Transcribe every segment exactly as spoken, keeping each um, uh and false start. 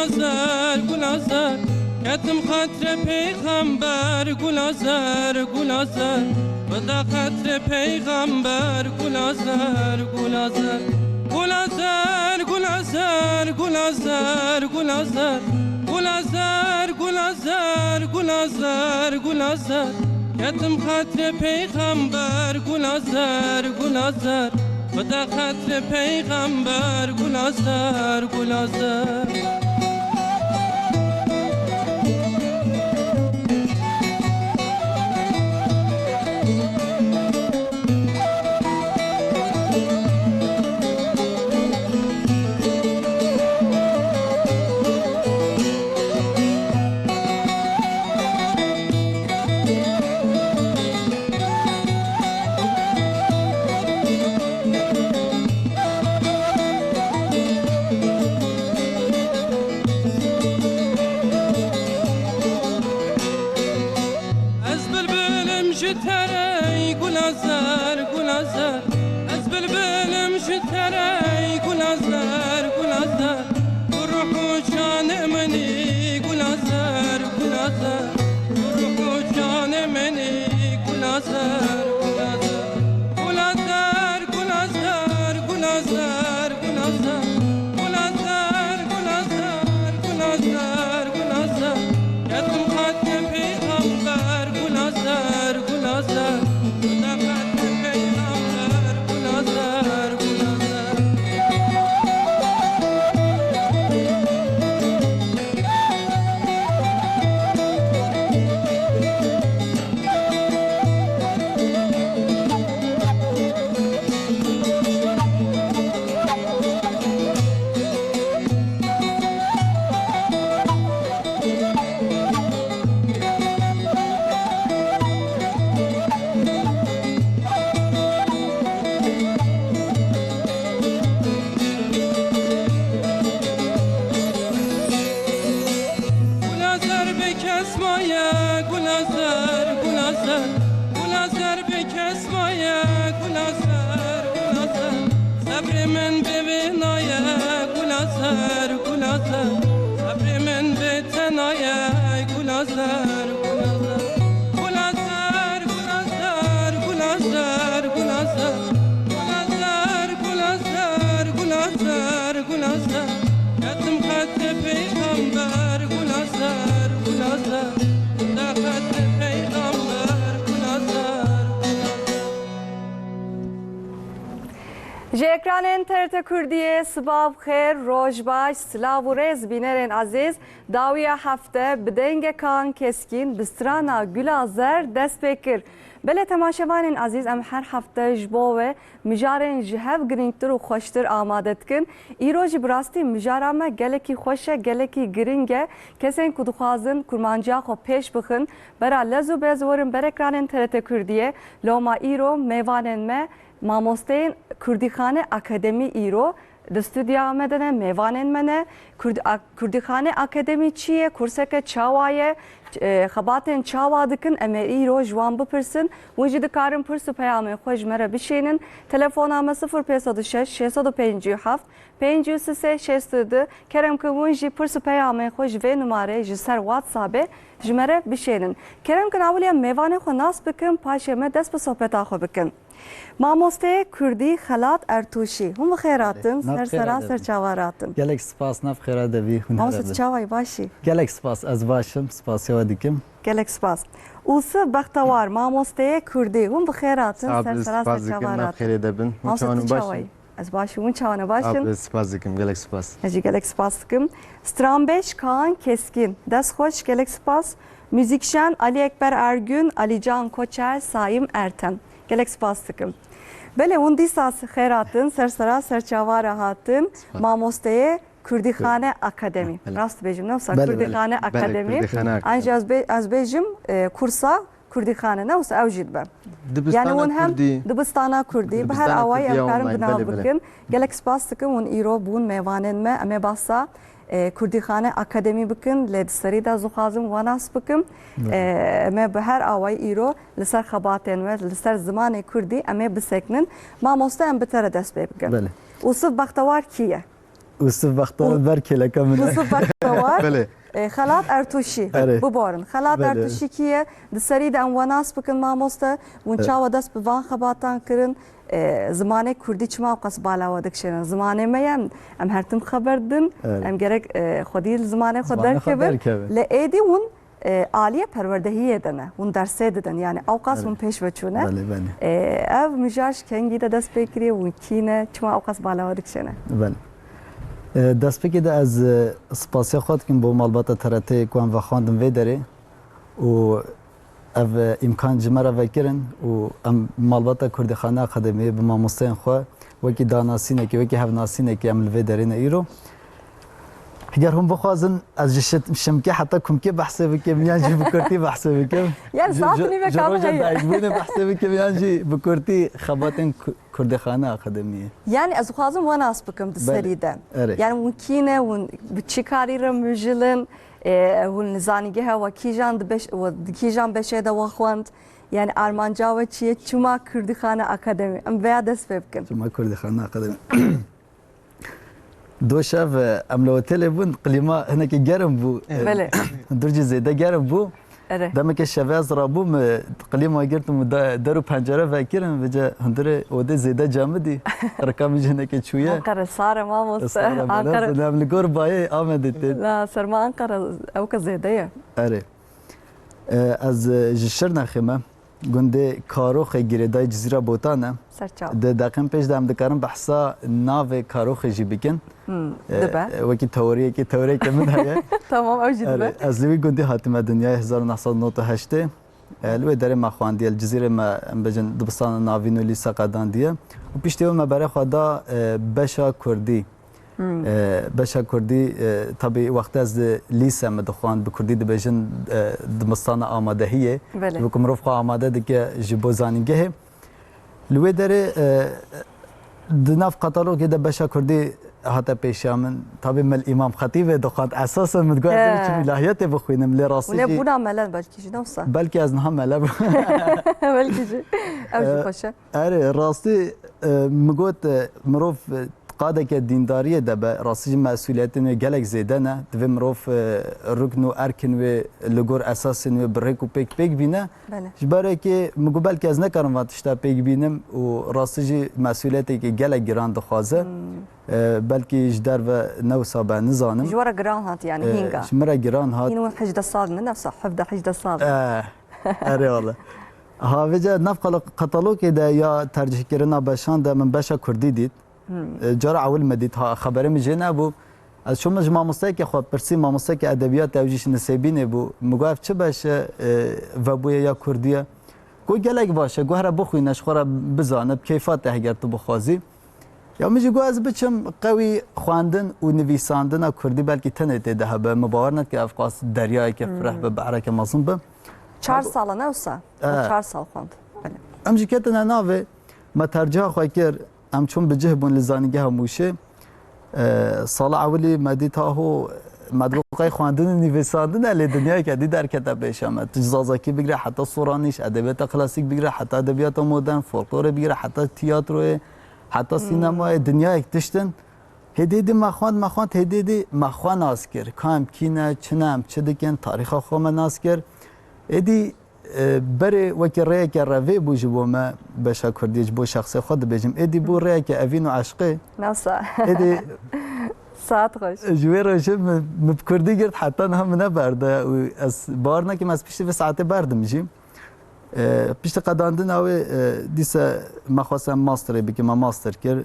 Gulazer, gulazer, ketim xetrê peyxember, gulazer, gulazer, bida xetrê peyxember, gulazer, gulazer, gulazer, gulazer, gulazer, gulazer, gulazer, gulazer, gulazer, gulazer, ketim xetrê peyxember, gulazer, gulazer. Xweda xetrê peyxember gulazer, gulazer. Ez bilbilim ji te re, ey gulazer, gulazer. Ez bilbilim ji te re, ey gulazer, gulazer. Tu ruh û canê min î, gulazer, gulazer. Tu ruh û canê min î, gulazer, gulazer. Gulazer, gulazer, gulazer, gulazer. Gulazer, gulazer, gulazer, gulazer. Ketim xetrê peyxember, gulazer, gulazer. Xweda xetrê peyxember, gulazer, gulazer. Gulazer bê kes maye, gulazer, gulazer. Gulazer bê kes maye, gulazer, gulazer. Sebrê min bê vê naye, gulazer, gulazer. Sebrê min bê te naye, gulazer, gulazer. Gulazer, gulazer, gulazer, gulazer. Gulazer, gulazer, gulazer, gulazer. Ketim xetrê peyxember, gulazer, gulazer. Xweda xetrê peyxember, gulazer, gulazer. Ji ekranên T R T Kurdiyê siba bi xêr, roj baş, silav û rêz bînerên ezîz. Dawiya hefte bi dengê Kaan Keskin, bi strana Gulazer dest pê kir. Belê temaşevanên ezîz, em her hefte ji bo we mijarên ji hev girîngtir û xweştir amade dikin. Îro jî bi rastî mijara me gelekî xweş e, gelekî giring e. Kesên ku dixwazin kurmanciya xwe pêş bixin, bera lez û bez werin ber ekranên T R T Kurdiyê. Loma îro mêvanên me mamosteyên Kurdîxane Akademî îro di stûdyoya me de ne, mêvanên me ne. Kurd-, a-, Kurdîxane Akademî çi ye? Kurseke çawa ye? Ç-, e, xebatên çawa dikin? Em ê îro ji wan bipirsin. Hûn jî dikarin pirs û peyamên xwe ji me re bişînin. Telefona me sifir pênc sed û şeş, şeş sed û pêncî û heft, pêncî û sê, şeş sed û du. Kerem kin hûn jî pirs û peyamên xwe ji vê numarê ji ser WhatsAppê ji me re bişênin. Kerem kin ewiliya mêvanê xwe nas bikin, paşê me dest bi sohbeta xwe bikin. Mamosteyê Kurdî Xelat Ertûşî. Hûn bi xêr hatin, ser sera ser çavan hatin. Gelek spas, nav xêra devî, hûn here bin. Mamoste, tu çawa yî, baş î? Gelek spas, ez baş im, spasiya we dikim. Gelek spas. Ûsif Bextewar, mamosteyê Kurdî. Hûn bi xêr hatin, ser sera ser çavan hatin. Sağ ol, spas dikim, nav xêrê de bin. Hûn çawan in, baş in? Ez baş im, hûn çawan in, baş in? Abi, spas dikim, gelek spas. Ez jî gelek spas dikim. Stranbêj Kaan Keskin, dest xweş, gelek spas. Muzîkjen Alî Ekber Ergün, Alîcan Koçer, Saîm Ertem. Gelek spas dikim. Belê, hûn dîsa xêr hatin, ser sera ser çavan re hatin. Spas. Mamosteyê Kurdîxane Akademî. Belê. Rast dibêjim, ne wisa? Belê, belê. Kurdîxane Akademî. Belê, Kurdîxane Akademî. An jî ez bê-, ez bêjim, e, kursa Kurdîxane, ne wisa ew jî dibe. Dibistana Kurdî. Yani hûn hem dibistana Kurdî, bi her awayî em karin bi nav bikin. Dibistana Kurdî online, belê, belê. Gelek spas dikim, hûn îro bûn mêvanên me. Em ê behsa, e, Kurdîxane Akademî bikin, lê di serî de ez dixwazim we nas bikim. Belê. E, em ê bi her awayî îro li ser xebatên we, li ser zimanê Kurdî em ê bisekinin. Mamoste, em bi te re dest pê bikin. Belê. Ûsif Bextewar kî ye? Ûsif Bextewar ber kêleka min e. Ûsif Bextewar. Belê. E, Xelat Ertuşî. Erê. Biborin. Xelat Belê. Ertuşî kî ye? Di serî de em we nas bikin mamoste. Hûn Evet. çawa dest bi van xebatan kirin? E, zimanê kurdî çima ew qas bala we dikişêne? Zimanê me ye, em, em her tim xeber didin. Evet. Em gerek, e, xwedî li zimanê xwe Zimanê xwe derkevin. derkeve. Lê êdî hûn, e, aliyê perwerdehiyê de ne. Hûn dersê didin. Yani ew qas Evet. hûn pêş ve çûne. Belê, belê. E, ev mijar ji kengî de dest pê kiriye, hûn kî ne? Çima ew qas bala we dikişêne? Belê. E, destpêkê de ez, e, spasiya xwe dikim bo malbata T R T ku em vexwandin vê derê û ev, e, îmkan ji me re vekirin û em malbata Kurdîxane Akademiyê bi mamosteyên xwe wekî danasînekê, wekî hevnasînekê em li vê derê ne îro. Ger hûn bixwazin, ez ji şit-, şimkê heta kumkê behsê bikim, yan jî bi kurtî behsê bikim. Yani Ji- saet ji- nîve ji kame roja heye. dayikbûnê behsê bikim, yan jî bi kurtî xebatên Ku-, Kurdîxane Akademiyê. Yani ez dixwazim we nas bikim di Belê. serî de. Erê. Yani hûn kî ne, hûn bi çi karî re mijilin, e, hûn li zanîgeha we kîjan di beş-, we di kîjan beşê de we xwend? Yani armanca we çi ye? Çima Kurdîxane Akademî? Em veya dest pê bikin. Çima Kurdîxane Akademî? Do şev, e, em li otelê bûn, klîma hinekî germ bû. E, Belê. Hundir jî zêde germ bû. Erê. Demeke şevê ez rabûm, e, klîma girtim û de-, der û pencere vekirin, vêce hundirê odê zêde cemidî. Rika min jî hinekê çûye. Anqere sare mamoste. Sare Anqere. Em li gor bayê Amedê tên. La serma Anqere ewke zêde ye. Erê. E, Ez, e, ji Şirnexê me, gundê Karoxê girêdayî Cizîra Botan e. Serçaw. Di deqên pêş de em dikarin behsa navê Karoxê jî bikin. Hmm, E, dibe. Wekî teoriyekê, teoriyeke min heye. Tamam, ew jî Erê, dibe. Ez li wî gundî hatime dinyayê hezar û neh sed û nod û heştê. E, Li wê derê me xwendiye, li Cizîrê me, em bêjin, dibistana navîn û lîse qedandiye. Û piştî wê me berê xwe da, e, beşa Kurdî. Hmm. E, beşa Kurdî, e, tabî wextê ez di lîse me dixwand, bi Kurdî dibêjin, e, dibistana amadehiyê. Belê. Wekî mirov xwe amade dike ji bo zanîngehê. Li wê derê, e, di nav katalogê de beşa Kurdî hate pêşiya min. Tabî min Îmam Xetîbê dixwand. Esasen min digot ez ê He. biçim îlahiyatê bixwînim. Lê rastî Hûn ê jî, bûna mele belkî jî, ne wisa? belkî ez niha mele bûm. Belkî jî. Ew jî E, xweş e. Erê, rastî, e, min got, e, mirov, e, qadeke dîndariyê de be, rastî jî mesûliyetên wê gelek zêde ne. Divê mirov, e, rukn û erkin wê li gor esasên wê bi rêk û pêk pêk bîne. Belê. Ji ber ekê min got belkî ez nekarim van tişta pêk bînim û rastî jî mesûliyetekî gelek giran dixwaze. Hmm. E, belkî ji derve ne wisa be, nizanim. Ji we re giran hat yani E, hînga. Ji min re giran hat. Hîn hûn hejdeh sal ne, ne wisa hevdeh hejdeh sal. E, Erê wele. Ha vêca nav qala-, katalogê de ya tercihkirina beşan de min beşa Kurdî dît. Hmm. E, Cara ewil me dît, ha xeberê min jê nebû. Ez çûme ji mamosteyeke xwe pirsî, mamosteyeke edebiyat, ew jî ji Nisêbînê bû. Min got ev çi beş e, e, vebûye ya Kurdî ye? Got gelek baş e, got here bixwîne, ji xwe re bizane, bi kêfa te heger tu bixwazî. Ya min jî got ez biçim qewî xwendin û nivîsandina Kurdî belkî tenê tê de hebe. Min bawer nedike ev qas deryayeke fireh be, behreke mezin be. Çar sala ne wisa? E. Çar sal xwend. Belê. Em jî ketine navê, me terciha xwe kir, em çûn bi cih bûn li Zanîngeha Mûşê. E, sala ewilî me dît aho, me dibû qey xwendin û nivîsandin e, lê dinyayeke dî derkete pêşa me. Tu ji zazakî bigire heta soranî, ji edebiyata klasîk bigire heta edebiyata modern, folklorê bigire heta tiyatroyê, heta sînemayê, dinyayek tişt in. Hêdî hêdî me xwend, me xwend, hêdî hêdî me xwe nas kir. Ka em kî ne, çi ne, em çi dikin, tarîxa xwe me nas kir. Êdî E, berê wekî rêyeke revê bû ji bo me, beşa Kurdî ji bo şexsê xwe dibêjim. Êdî bû rêyeke evîn û eşqê. Nasa. Êdî Saet xweş. Ji wê rojê min, min bi Kurdî girt heta niha min neberde û ez bawer nekim ez piştî vê saetê berdim jî. E, piştî qedandina wê, e, dîse me xwest em masterê bikim, me master kir. E,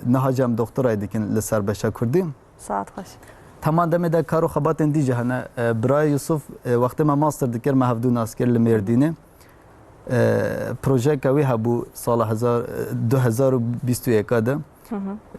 niha jî em doktorayê dikin li ser beşa Kurdî. Saet xweş. Teman demê de kar û xebatên dî jî hene. E, Birayê Yusuf, e, wextê me master dikir, me hevdû nas kir li Mêrdînê. E, projeyeke wî hebû sala hezar, e, du hezar û bîst û yeka de.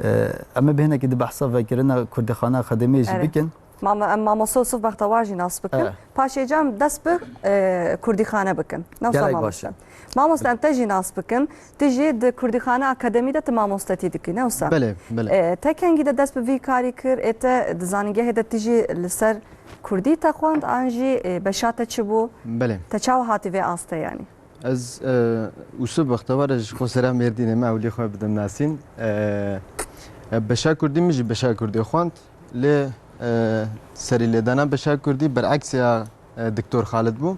E, em ê bi hinekî di behsa vekirina Kurdîxana Akademiyê jî bikin. Mame-, em mamoste Yusuf Bextewar jî nas bikin. Evet. Paşê cem dest bi, e, Kurdîxane bikin. Ne wisa mamoste? Gelek baş e. Mamoste, em te jî nas bikin. Tu jî di Kurdîxane Akademî de tu mamostetî dikî, ne wisa? Belê, belê. E, te kengî de dest bi vî karî kir? Ê te di zanîngehê de tu jî li ser Kurdî te xwend, an jî, e, beşa te çi bû? Belê. Te çawa hatî vê astê yanî? Ez, e, Yusuf Bextewar, ez ji xwe sera Mêrdînê me, ewilî xwe bidim nasîn. E, E, beşa kurdî, min jî beşa kurdî xwend. Lê, e, serî lêdana beşa kurdî ber'eksê ya, e, Doktor Xalid bû.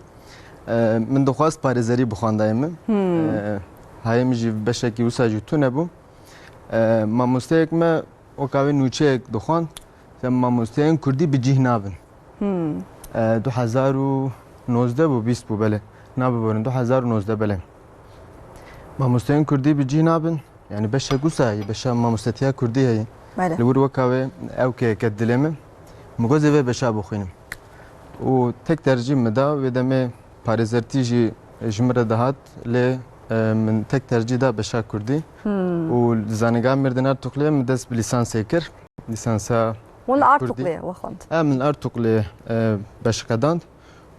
E, min dixwest parêzerî bixwendayê min. Hmm. E, hayê min jî beşekî wisa jî tune bû. E, mamosteyek me weka wê nûçeyek dixwend. Sen mamosteyên kurdî bi cih nabin. Hmm. E, du hezar û nozdeh bû, bîst bû belê. Nabiborin, du hezar û nozdeh belê. Mamosteyên kurdî bi cih nabin. Yani beşek wisa ye, beşa mamostetiya kurdî heye. Belê. Li wir weka wê ew keyeke dilê min. Min got ez ê vê beşa bixwînim. Û tek tercîh min da, wê demê parêzertî jî ji min re dihat, lê, e, min tek tercîh da beşa kurdî. Hmm. Û li Zanîngeha Mêrdîn Artuklê min dest bi lîsansê kir. Lîsansa Hûn li kurdî. Artuklê we xwend? E, min li Artuklê, e, beş qedand.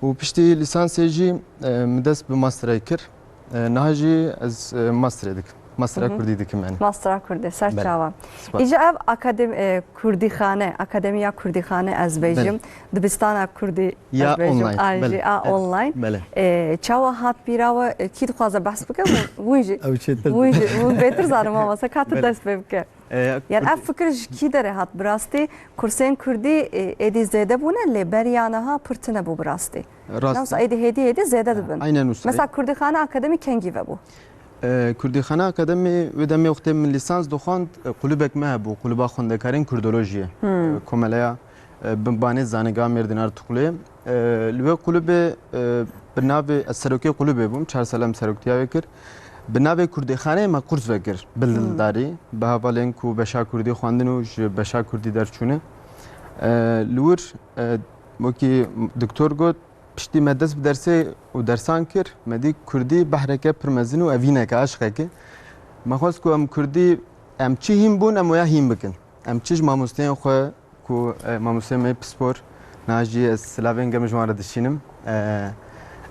Û piştî lîsansê jî, e, min dest bi masterê kir. E, niha jî ez, e, masterê dikim. Mastera Hı hı. kurdî dikim yani. Mastera kurdî, ser Belê. çawa. Spas. Îja ev akademi, e, kurdîxane, akademiya kurdîxane ez bêjim. Belê. Dibistana kurdî Ya ez bêjim. online, An belê. jî a Evet, online. belê. E, çawa hat bîra we, e, kî dixwaze behs bike, hûn, hûn jî, Ew çêtir hûn dibe. jî, hûn bêtir zanin mama, se ka tu Belê. dest pê bike. E, Yani ev kurdî- fikir ji kî derê hat? Bi rastî kursên kurdî, e, êdî zêde bûne, lê beriya niha pir tune bû bi rastî. Rast. Namsa êdî hêdî hêdî zêde dibin. Aynen wisa. Mesela Kurdîxane Akademî kengî vebû? E, Kurdîxane Akademî wê demê wextê min lîsans dixwand, e, kulübek me hebû, Kulüba Xwendekarên Kurdolojiyê. Hmm. E, Komeleya, e, Binbanê Zanîngeha Mêrdîn Artuklê. E, li wê kulübê, e, bi navê, ez serokê kulübê bûm, çar sal em seroktiya wê kir. Bi navê Kurdîxaneyê me kurs vekir, bi Hmm. dildarî, bi hevalên ku beşa kurdî xwendin û ji beşa kurdî derçûne. E, li wir, e, wekî doktor got, piştî me dest bi dersê û dersan kir, me dî kurdî behreke pir mezin û evîneke, aşiqeke. Me xwest ku em kurdî, em çi hîn bûn, em waya hîn bikin. Em çi ji mamosteyên xwe ku, e, mamosteyê me yê pispor, niha jî ez silavên germ ji wan re dişînim. E,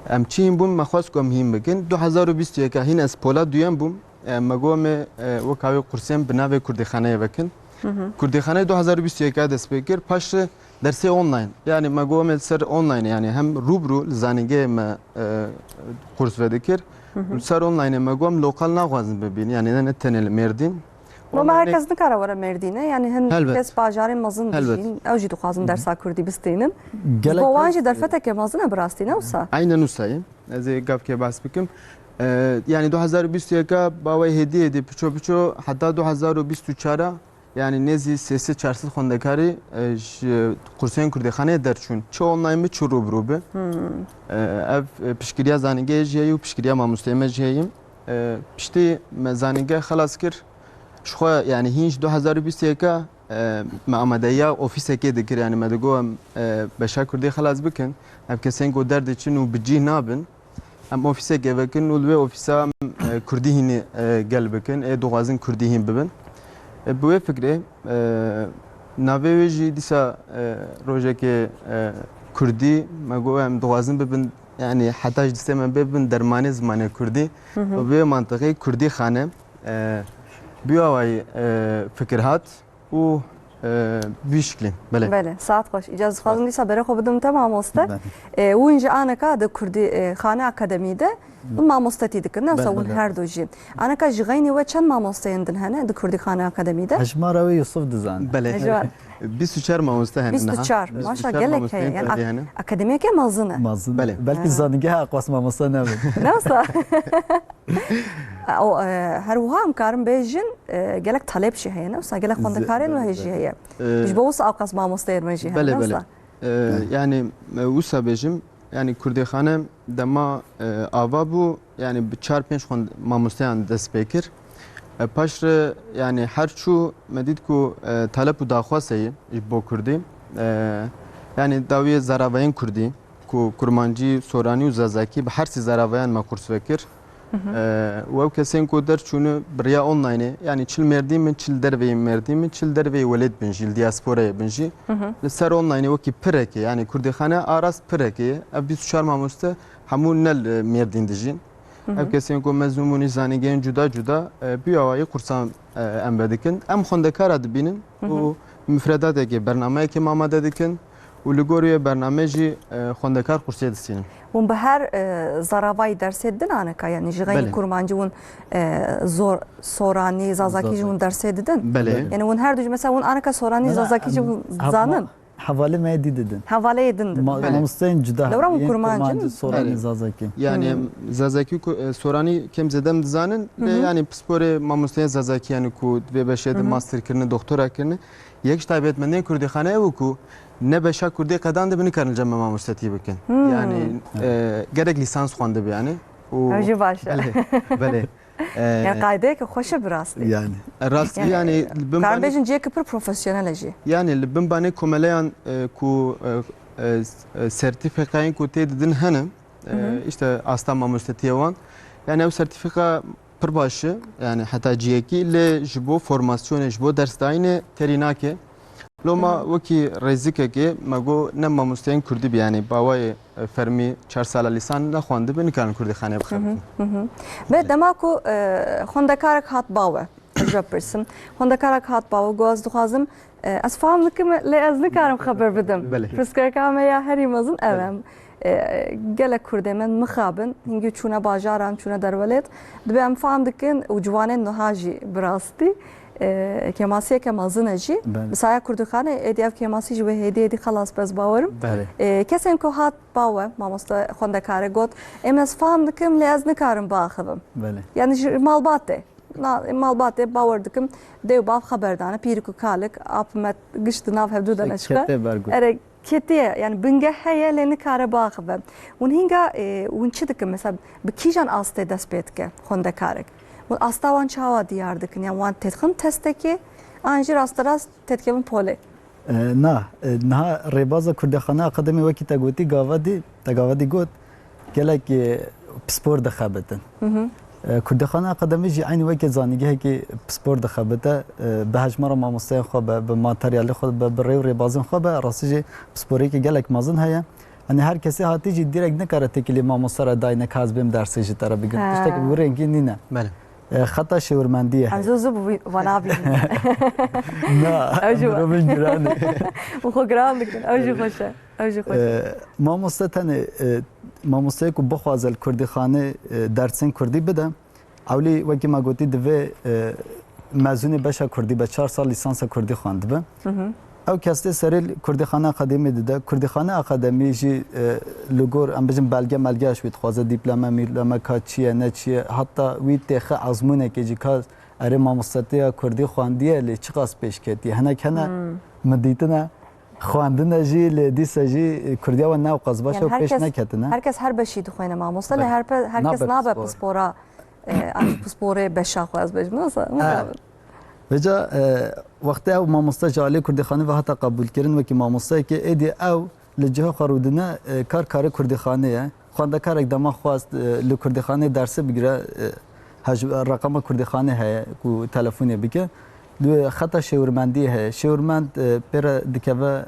em çi hîn bûn, me xwest ku em hîn bikin. Du hezar û bîst û yeka hîn ez pola duyem bûm. E, me got em ê, e, weka wê kursên bi navê Kurdîxaneyê vekin. Hı hı. Kurdîxaneyê du hezar û bîst û yeka dest pê kir. Paşê dersê online. Yani me got em ê li ser online, yani hem rû bi rû li zanîngehê me, e, kurs vedikir. Hı hı. Li ser online me got em lokal naxwazin bibîn. Yani ne, ne tenê li Mêrdîn. No me Online her kes nikare were Mêrdînê. Yani hin Helbet. kes bajarên mezin Helbet. dijîn. Ew jî dixwazin dersa kurdî bistînin. Gelek Bo wan kes jî derfeteke mezin e bi rastî, ne wisa? Aynen wisa ye. Ez ê gavkê behs bikim. E, yani du hezar û bîst û yeka bawê hêdî hêdî piço piço heta du hezar û bîst û çar a, yani nêzî sê sed çar sed xwendekarî, e, ji kursên Kurdîxaneyê derçûn. Çi online bi, çi rû bi rû bi. Hmm. E, ev, e, piştgiriya zanîngehê jî heye û piştgiriya mamosteyê me jî heye. E, piştî me zanîngeh xelas kir. Ji xwe, yani hîn ji du hezar û bîst û yeka, e, me amadeya ofîsekê dikir, yani me digot em, e, beşa kurdî xelas bikin. Ev kesên ku derdiçin û bi cih nabin, em ofîsekê vekin û li wê ofîsa em, e, kurdî hînî, e, gel bikin, ê dixwazin kurdî hîn bibin. E, bi wê fikrê, e, navê wê jî dîsa, e, rojekê, e, kurdî, me got em dixwazin bibin, yani heta ji dîsê me bibin dermanê zimanê kurdî. Hı hı. Û bi wê mantiqê Kurdîxane, e, bi awayî, e, fikir hat. û, e, bi vî şiklî. Belê. Belê, saet xweş. Îca ez dixwazim dîsa berê xwe bidim te mamoste. Belê. E, hûn jî aneka di Kurdî, e, Xane Akademî de mamostetî dikin, ne wisa Belê. hûn Belê. her du jî. Aneka ji xeynî we çend mamosteyên din hene di Kurdî Xane Akademî de? Hejmara wê Yusuf dizane. Belê. Hejmar. Bîst û çar mamoste hene niha. Bîst û çar. Bîst û çar Maşa gelek heye. mamosteyên Yani kurdî hene. ak-, akademiyeke mezin e. Mezin. Belê. Belkî Ha. zanîngeha aqwas mamoste nebe. Ne wisa? O, e, her wiha em karin bêjin, e, gelek taleb jî heye, ne wisa? Gelek Ze-, xwendekarên we belê, jî belê. heye. E, Ji bo wisa ewqas mamosteyên me jî hene, Belê, ne belê. wisa? E, Belê. yani, e, wisa bêjim, yani Kurdêxane dema, e, ava bû, yani bi çar pênc xwend-, mamosteyan dest pê kir. E, paş re, yani her çû me dît ku, e, talep û daxwaz heye ji bo Kurdî. E, yani dawiyê zaravayên Kurdî, ku Kurmancî, Soranî û Zazakî bi her sî zaraveyan me kurs vekir. Hı hı. Eee, û ew kesên ku derçûne bi riya online-ê, yanî çi li Mêrdîn bin, çi li derveyî Mêrdîn bin, çi li derveyî welêt bin jî, li diasporayê bin jî, Hı hı. li ser online-ê wekî pirekê, yanî Kurdîxane a rast pirekê ye. Ev bîst û çar mamoste hemû ne li Mêrdîn dijîn. Hı hı. Ev kesên ku mezûn bûn ji zanîngehên cuda cuda, e, bi awayî kursan, e, em vedikin. Em xwendekara dibînin Hı hı. û mifredateke, bernameyekê me amade dikin û li gor wê bernamê jî, e, xwendekar qursiyê distînin. Hûn bi her, e, zaravayî dersê didin aneka, yanî ji xeynî Belê. kurmancî hûn, e, zor, soranî, zazakî jî hûn dersê didin? Belê. Yanî hûn her du jî, mesela hûn aneka soranî, zazakî jî hûn zanin? Hevalê me yê dî didin. Hevaleyê din didin. Ma-, Belê. Mamosteyên cuda. Lewra hûn hîn kurmancî kurmancî, in? Soranî, Belê. Zazakî. Yanî Hmm. zazakî ku, e, soranî kêm zêde em dizanin, lê Hı hı. yanî pisporê mamosteyên zazakî, yanî ku di vê beşê de Hı hı. master kirine, doktora kirine, yek ji taybetmendiyên kurdîxanê ew ku ne beşa kurdî qedan dibe, nikarin li cem me mamostetî bikin. Hmm. Yanî, Evet. e, gerek lîsans xwendibe yanî. Û Ew jî baş e. Belê, belê. E, Yani qaydeyeke xweş e bi rastî. Yani. Rastî Yani, yani li bin karin banê bêjin ciheke pir profesyonel e jî. Yani li bin banê komeleyan, e, ku, e, e, e, sertîfîkayên ku tê didin hene, e, Hı hı. işte asta mamostetiyê wan. Yani ew sertîfîka pir baş e, yani heta cihekî, lê ji bo formasyonê, ji bo dersdayînê terî nake. Loma Hı hı. wekî rêzikekê me got ne mamosteyên kurdî bi, yani bawayê, e, fermî çar sala lîsan nexwandibe, nikarin kurdîxanê Hı hı, bixebitin. hı hı. Be dema ku, e, xwendekarek hat bawe, ez ji we pirsim. Xwendekarek hat bawe, got ez dixwazim, e, ez fam dikim, lê ez nikarim xeber bidim. Belê. Pirsgirêka me ya herî mezin ev Belê. em. E, gelek kurdê me mixabin, hingî çûne bajaran, çûne derwelêt. Dibê em fam dikin û ciwanên niha jî bi rastî, e, kêmasiyeke mezin e jî. Belê. Bi saya kurdîxanê êdî ev kêmasî ji wê hêdî hêdî xelas be, ez bawer im. Belê. E, kesên ku hat bawe, mamoste xwendekare got, êm ez fam dikim, lê ez nikarim biaxivim. Belê. Yani ji malbatê. Na, malbatê bawer dikim, dê û bav xeber dane, pîrik û kalik, ap me giş di nav hevdû de Şey, neşixe. Kete bergu. Erê, ketiye, yani bingeh heye, lê nikare biaxive. Hûn hînga, e, hûn çi dikin? Mesela bi kîjan astê dest pê dike xwendekarek? Hûn asta wan çawa diyar dikin? Yani wan têdixin testekê, an jî rasterast têdikevin polê? E, na, e, niha rêbaza Kurdexane Akademî wekî te gotî gava dî, te gava dî got, gelek, e, pispor dixebitin. Hı hı. E, Kurdexane Akademî jî eynî weke zanîngehekî pispor dixebite, e, bi hejmara mamosteyên xwe be, bi materyalê xwe be, bi rê û rêbazên xwe be, rastî jî pisporiyeke gelek mezin heye. Hani her kesê hatî jî direkt nikare têkilî mamoste re dayne ka ez bêm dersê ji te re bigrim. He. Tiştek bi rengî nîne. Belê. E, xeta şêwirmendiyê heye. Em zû zû bi vana bînin. Na, Ew jî em mirovên giran e. Û xwe giran dikin. Ew jî xweş e. Ew jî xweş e. E, mamoste tenê, e, mamosteyê ku bixwaze li kurdîxanê, e, dersên kurdî bide, ewlî wekî me gotî divê, e, mezûnê beşa kurdî be, çar sal lîsansa kurdî xwendibe. Hı hı. Ew kes tê serê li Kurdîxane Akademî dide. Kurdîxane Akademî jî, e, li gor, em bijin belge melge ji wî dixwaze, dîplome, mîlome ka çi ye, ne çi ye. Heta wî têxe ezmûnekê jî ka erê mamostetiya kurdî xwendiye, lê çiqas pêş ketiye. Hinek hene Hmm. min dîtine, xwendine jî, lê dîse jî, e, kurdiya we ne ew qas baş e Yani û pêş herkes, neketine. herkes her beşî dixwêne mamoste, lê Belê. her pe-, herkes Nabe nabe pispor. pispora, e, an pisporê beşa xwe ez bêjim. Nasıl? Ha. Mixabin. Vêca, e, wextê ew mamoste ji aliyê Kurdîxanê ve hate qebûlkirin wekî mamosteyekê, êdî ew li ciha xwe rûdine, e, kar karê Kurdîxanê ye. Xwendekarek dema xwest, e, li Kurdîxanê dersê bigire, e, hej-, reqema Kurdîxanê heye ku telefonê bike. Li xeta şêwirmendiyê heye. Şêwirmend, e, pê re dikeve,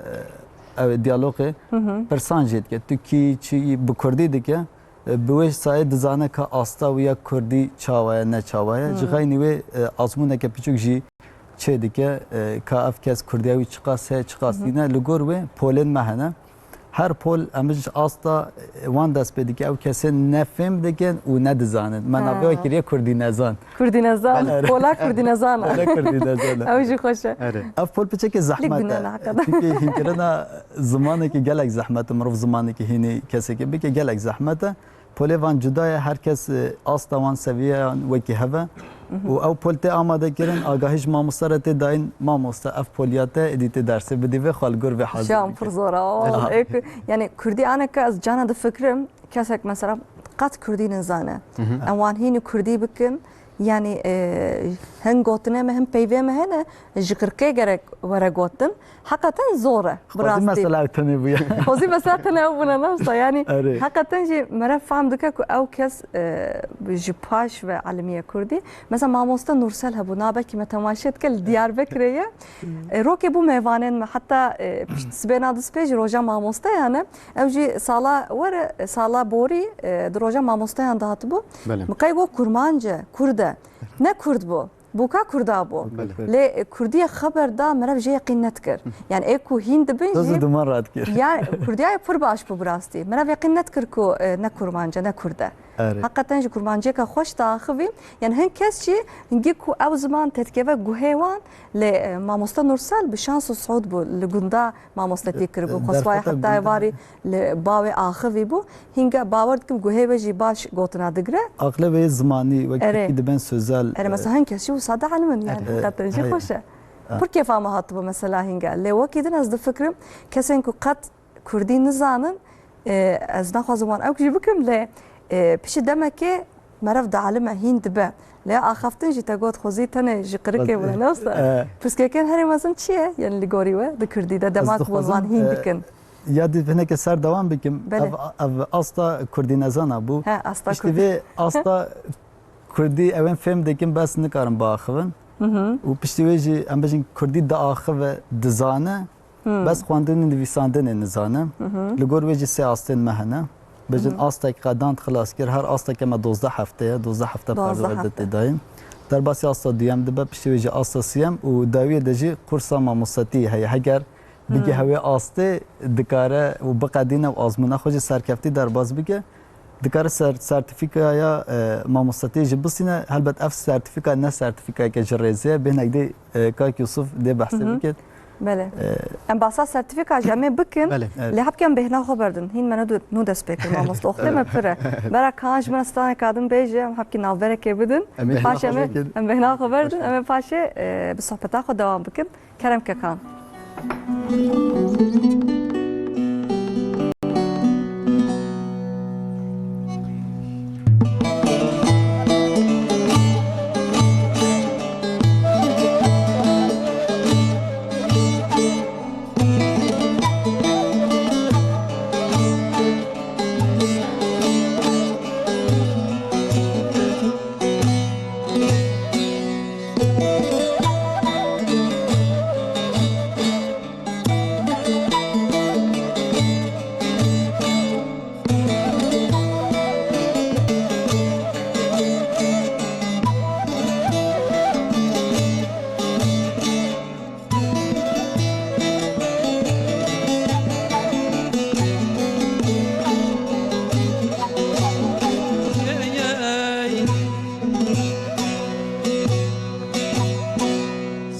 e, ew diyalogê, Hı hı. pirsan jê dike. Tu kî, çi, bi kurdî dike. E, bi wê sayê dizane ka asta wî ya kurdî çawa ye, ne çawa ye. Ji Hmm. xeynî wê, e, azmûneke piçûk jî çê dike, e, ka ev kes kurdiya wî çiqas heye, çiqas Hı hı. nîne. Li gor wê polên me hene. Her pol em ji asta, e, wan dest pê dike. Ew kesên ne fêm dikin û ne dizanin. Me Ha. navê wê kiriye kurdî nezan. Kurdî nezan. Belê. Pola kurdî nezan. Pola kurdî nezan. Ew jî xweş e. Erê. Ev pol piçekê zehmet e. Lik bine ne hakikaten. Çünkü hînkirina zimanekî gelek zehmet e. Mirov zimanekî hînî kesekî bike gelek zehmet e. Polê van cuda ye, her kes, e, asta wan seviyeyan wekî hev e. Mhm. Û ew pol tê amade kirin, agahî ji mamoste re tê dayîn, mamoste ev pol ya te, êdî tê dersê bidî vê xwe li gor vê hazir Şan bike. Pir zor e. Aha. Ê ku, yani kurdî aneke ez cana difikirim, kesek mesela qet kurdî nizane. Mhm. Em wan hînî kurdî bikin, yani, e, hin gotinê me, hin peyvê me hene, ji qirkê gerek were gotin. Heqeten zor e, bi Xwezî rastî. Mesela ew tenê bûye. Xwezî mesela tenê ew bûne, ne wisa? Yani, Erê. heqeten jî mere fam dike ku ew kes, e, ji paş ve elimiye kurdî. Mesela mamoste Nursel hebû, nabekî me temaşe dike, li Diyarbekirê ye. E, rokê bû mêvanên me, heta, e, pişt sibêna dizpê jî roja mamosteyan e. Ew jî sala were, sala borî, e, di roja mamosteyan dihatibû. Belê. Min qey got kurmanc e, kurd e. Ne kurd bû. Boka Kurda bû. Belê. Lê Kurdiye xeber da, meriv jê yeqîn nedikir. Yani ê ku hîn dibin Toz û jî, duman radikir. Yani Kurdiya pir baş bû bi rastî. Meriv yeqîn nedikir ku, e, ne Kurmanc e, ne Kurd e. Erê. Heqeten jî Kurmanciyeke xweş diaxivî. Yani hin kes jî hingî ku ew ziman têdikeve guhê wan, lê, e, mamoste Nursel bi şans û siûd bû. Li gunda mamostetî kiribû. E, Xweswayê derfeta heta gunda êvarî li bawê axivî bû. Hînga bawer dikim guhê we jî baş gotina digre. Aqilê wê zimanî wek Erê. Tirkî diben sözel, Erê, e, mesela hin kes jî wisa dielimin yani. Erê. Heqeten jî Erê. Xweş e. Ha. Pir kêfa me hatibû mesela hînga. Lê wekî din ez difikirim, kesên ku qet Kurdî nizanin, e, ez naxwazim wan ewk jî bikim, lê, e, piştî demekê meriv dielime, hîn dibe. Lê axaftin jî te got xwezî tenê ji qirikê bûne, ne wisa? E. Pirsgirêkên herî mezin çi ye? Yani li gorî we di Kurdî de Ez demak bûn dixwazim, wan hîn e, dikin. Ya di hineke ser dewam bikim. Belê. Ev, ev asta Kurdî nezana bû. He, asta Piştî Kurdî. Vê asta Kurdî ew ên fêm dikin, bes nikarin biaxivin. Hı hı. Û piştî wê jî em bêjin Kurdî diaxive, dizane, Hmm. bes xwendin û nivîsandinê nizane. Hı hı. Li gor wê jî sê astên me hene. Bêjin Hı hı. astek qedan xilas kir, her asteke me dozdeh hefte ye, dozdeh hefte Dozdeh perwerde hefte. Tê dayîn. Derbasî asta duyem dibe, piştî wê jî asta siyem û dawiyê de jî kursa mamostetî heye. Heger bigihê Hmm. wê astê, dikare û biqedîne û azmûna xwe jî serkeftî derbas bike. Dikare ser-, sertîfîkaya, e, mamostetiyê jî bistîne. Helbet ev sertîfîka ne sertîfîkayeke ji rêzê ye. Bê hinek dê, e, kak Yusuf dê behsê Hı hı. bikin. Belê. E, Em basa sertîfîka jî em ê bikin. Belê. Evet. Lê hepke em bêhna xwe berdin. Hîn me ne du-, nû dest pê kir mamoste. Oxtê me pir e. Bera Kaan ji min re straneka din bêje, em hepkî navberekê bidin. Em ê Paşê bêhna em xwe ê, bikin. Em bêhna xwe berdin. Em ê paşê, e, bi sohbeta xwe dewam bikin. Kerem ke Kaan.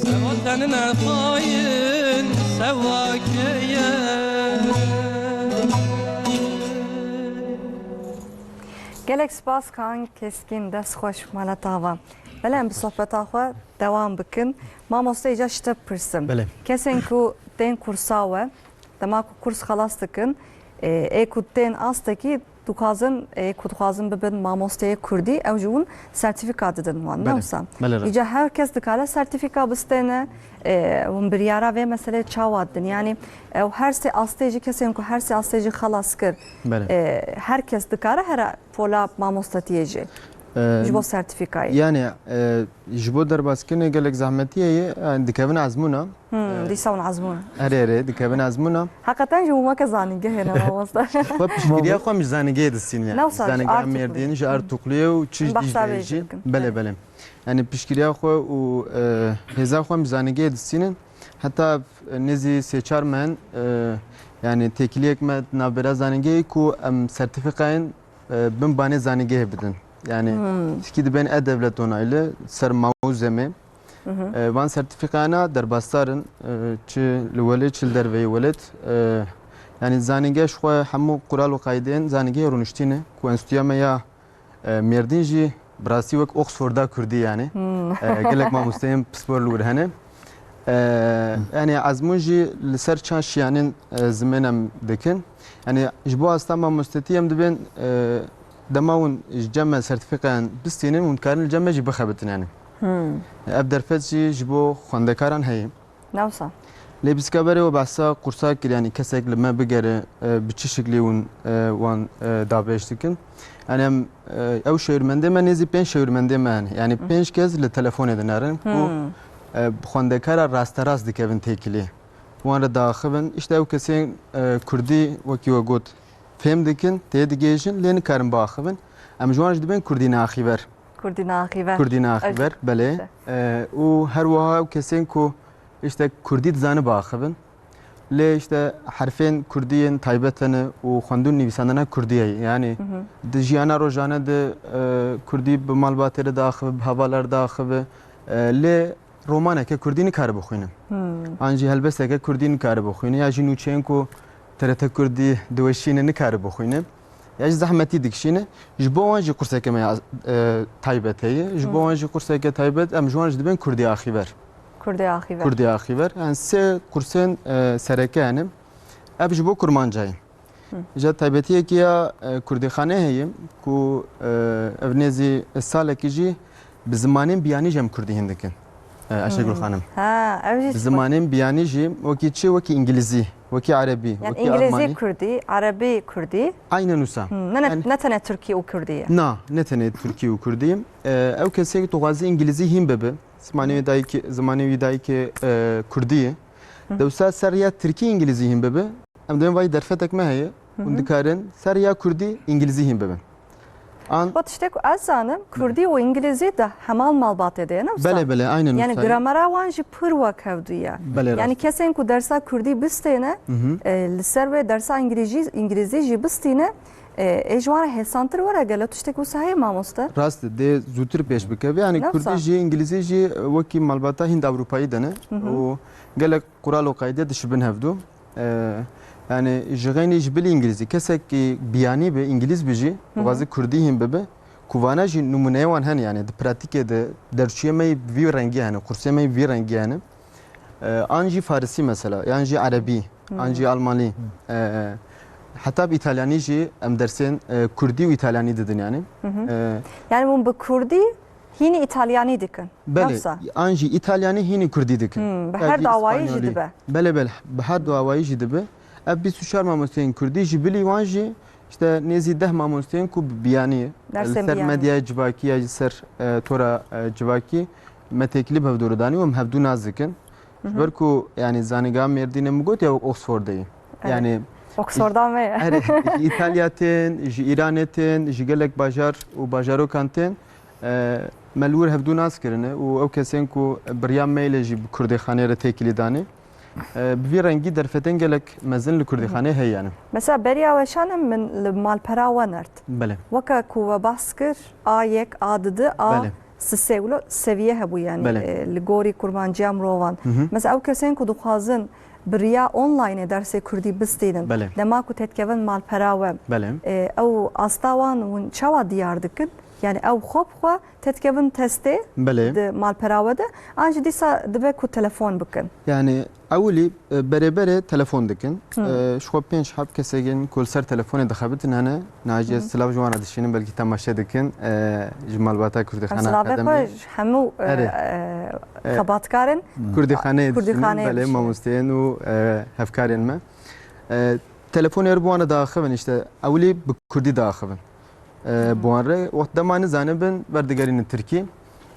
Sewa tenine xayir, sewa keye. Gelek spas Kaan Keskin, dest xweş, mala te ava. Belê em bi sohbeta xwe dewam bikin. Mamoste, îca ji te bipirsim. Belê. Kesên ku tên kursa we, dema ku kurs xelas dikin, e, ê ku tên astekî dixwazin, ê ku dixwazin bibin mamosteyê kurdî, ew ji hûn sertîfîka didin wan, ne Belê. Wisa? Belê, re. Îca her kes dikare sertîfîka bistêne, e, hûn biryara vê meseleyê çawa didin? Yanî ew her sê astê jî, kesên ku her sê astê jî xelas kir, Belê. E, her kes dikare here pola mamostetiyê jî? E, Ji bo sertîfîkayê. Yani, e, ji bo derbasîkirinê gelek zehmetiyê ye, yani dikevin ezmûna. Hmm, E, dîsa hûn ezmûn. Erê, erê, dikevin ezmûna. Heqeten jî hûn weke zanîngehê ne mamoste. Xwe piştgiriya xwe em ji zanîngehê distînin yani. Ne wisa, ji Zanîngeha Artukluyê. Mêrdîn, ji Artukluyê û çi Em behsa vê jî dikin. Belê, belê. Yani piştgiriya xwe û, e, hêza xwe em ji zanîngehê distînin. Heta, e, nêzî sê çar meh in, e, yani têkiliyek me navbera zanîngehê ku em sertîfîkayên, e, bin banê zanîngehê bidin. Yani Hmm. tikî dibên e-devlet onaylı, ser mawzemê. Hı hı. E, van sertîfîkayana derbasdar in, e, çi li welêt, çi li derveyî welêt. E, yani zanînge ji xwe hemû qural û qaydeyên zanîngehê rûniştîne ku enstîtuya me ya, e, Mêrdîn jî bi rastî wek Oxforda Kurdî yani. Hmm. E, gelek mamosteyên pispor li wir hene. E, yani ezmûn jî li ser çand şiyanên, e, zimên em dikin. Yani ji bo asta mamostetî em dibên, e, dema hûn ji cem me sertîfîkayan bistînin, hûn dikarin li cem me jî bixebitin yani. Hmm. Ev derfet jî ji bo xwendekaran heye. Ne wisa? Lê pîsika berê we behsa qursa kir, yani kesek li me bigere, e, bi çi şiklî hûn, e, wan, e, dabêj dikin? Yani em, e, ew şêwirmendê me, nêzî pênc şêwirmendê me hene. Yani Hı. pênc kes li telefonê dinerin ku, Hmm. e, bi xwendekara rasterast dikevin têkilî. Wan re diaxivin. Îşte ew kesên, e, kurdî wekî we got fêm dikin, tê digihêjin, lê nikarin biaxivin. Em ji wan jî dibên kurdî neaxîver. Kurdî naxîver. Kurdî naxîver, belê. E, û her wiha ew kesên ku işte kurdî dizane biaxivin. Lê işte herfên kurdî yên taybet hene û xwendin nivîsandina kurdî heye. Yani di jiyana rojane de e, kurdî bi malbatê re diaxive, bi hevala re diaxive. E, lê romaneke kurdî nikare bixwîne. An jî helbesteke kurdî nikare bixwîne. Ya jî nûçeyên ku T R T Kurdî diweşîne nikare bixwîne. Ya jî zehmetî dikişîne. Ji bo wan jî qurseke me ya, e, taybet heye. Ji bo wan jî qurseke taybet em ji wan jî dibên kurdî axîver. Kurdî axîver. Kurdî axîver. Yani sê qursên, e, sereke hene. Ev ji bo kurmanca ye. Îja taybetiyekî ya, e, kurdîxanê heye ku, e, ev nêzî salekî jî bi zimanên biyanî jî em kurdî hîn dikin. E, Ayşegül Xanim. Ha, ev jî Bi zimanên biyanî jî wekî çi? Wekî îngilîzî, wekî erebî, Yani wekî îngilîzî almanî. Kurdî, erebî kurdî. Aynen wisa. Hmm, ne, ne, Yani ne tenê tirkî û kurdî ye. Na, ne tenê tirkî û kurdî. E, ew kesê ku dixwaze îngilîzî hîn bibe, zimanê wî dayikê, zimanê wî dayikê, e, kurdî ye. Dewsa ser ya tirkî îngilîzî hîn bibe, em dibên vay derfetek me heye, hûn dikarin ser ya kurdî îngilîzî hîn bibin. An Xwe tiştê ku ez zanim, kurdî û îngilîzî di heman malbatê de ye, ne wisa? Belê, belê, aynen Yani wisa ye. Gramera wan jî pir wek hevdû ye. Belê, Yani rast. Kesên ku dersa kurdî bistêne, e, li ser wê dersa îngilîzî, îngilîzî jî bistîne, e, ê ji wan re hêsantir were, gelo tiştek wisa heye mamoste? Rast e, dê zûtir pêş bikeve. Yani Ne wisa? Kurdî jî, îngilîzî jî, e, wekî malbata Hînd Ewropayî de ne. Û gelek qural û qeyde dişibin hevdû. E, yani ji xeynî ji bilî îngilîzî, kesekî biyanî be, îngilîz be jî, dixwaze kurdî hîn bibe, ku vana jî nimûneyê wan hene, yani di pratîkê de derçûyê me yî vî rengî hene, qursê me yî vî rengî hene. E, an jî farisî mesela, yan jî erebî, an jî almanî. E, heta bi îtalyanî jî em dersên, e, kurdî û îtalyanî didin yani. E, Yani hûn bi kurdî hînî îtalyanî dikin. Belê, Nefsa. An jî îtalyanî hînî kurdî dikin. Hmm, bi Ya her jî dawayî jî îspanyolî. Dibe. Belê, belê, bi her dawayî jî dibe. Ev bîst û çar mamosteyên kurdî ji bilî wan jî işte nêzî deh mamosteyên ku bi biyanî Dersên li ser biyanî. Medyaya civakî ya jî ser, e, tora, e, civakî me têkilî bi hevdû re danî û em hevdû nas dikin. Ji ber ku yani zanîngeha Mêrdînê min got ya wek Oxfordê ye. Evet. Yani Oxforda me ye. Erê, ji Îtalya tên, ji Îranê tên, ji gelek bajar û bajarokan tên. E, me li wir hevdû nas kirine û ew kesên ku bi riya mailê jî bi kurdîxanê re têkilî danê. E, bi vî rengî derfetên gelek mezin li kurdîxanê heye yani. Mesela beriya weşan em min li malpera we nert. Belê. Weke ku we behs kir, A yek, A didi, A Belê. Sisê wilo seviye hebû yani, Belê. E, li gorî kurmanciya mirovan. Mesela ew kesên ku dixwazin bi riya onlineê dersê kurdî bistînin, Belê. Dema ku têdikevin malpera we, Belê. E, ew asta wan hûn çawa diyar dikin? Yani ew xwe bi xwe têdikevin testê Belê. Di malpera we de, an jî dîsa dibe ku telefon bikin. Yani ewilî, e, berê berê telefon dikin. E, ji xwe pênc heb kesegên ku li ser telefonê dixebitin hene. Niha jî ez silav ji wan re dişînim, belkî temaşe dikin. E, ji malbata Kurdîxana Em silavê Akademiyê. Xwe ji hemû, e, Erê. E, xebatkarên Kurdîxaneyê dişînin, Kurdîxaneyê belê, dişînin. Mamosteyên û, e, hevkarên me. E, telefonê bi wan re diaxivin, işte, ewilî bi Kurdî diaxivin. E, bi wan re, wext dema nizanibin, werdigerînin Tirkî.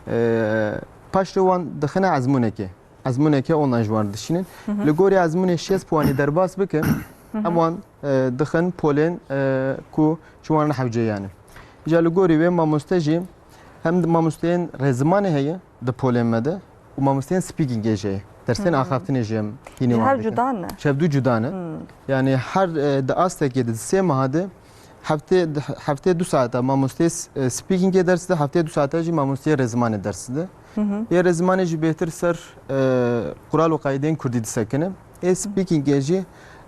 E, paştê wan dixine ezmûnekê. Ezmûneke online ji wan re dişînin. Li gorî ezmûnê şêst puanî derbas bikin, em wan, e, dixin polên, e, ku ji wan re hewce yani. Îja li gorî wê mamoste jî hem mamosteyên rêzimanê heye di polên me de û mamosteyên speakingê jî heye. Dersên axaftinê jî em hînî Ji wan hev dikin. Cuda ne? Ji hev du cuda ne. Yani her, e, di astekê de, di sê meha de heftê, heftê du saeta mamosteyê s-, e, speakingê ders dide, heftê du saeta jî mamosteyê rêzimanê ders dide. Yê rêzimanê jî bêhtir ser, e, qural û qeydên kurdî disekine. Ê speakingê jî,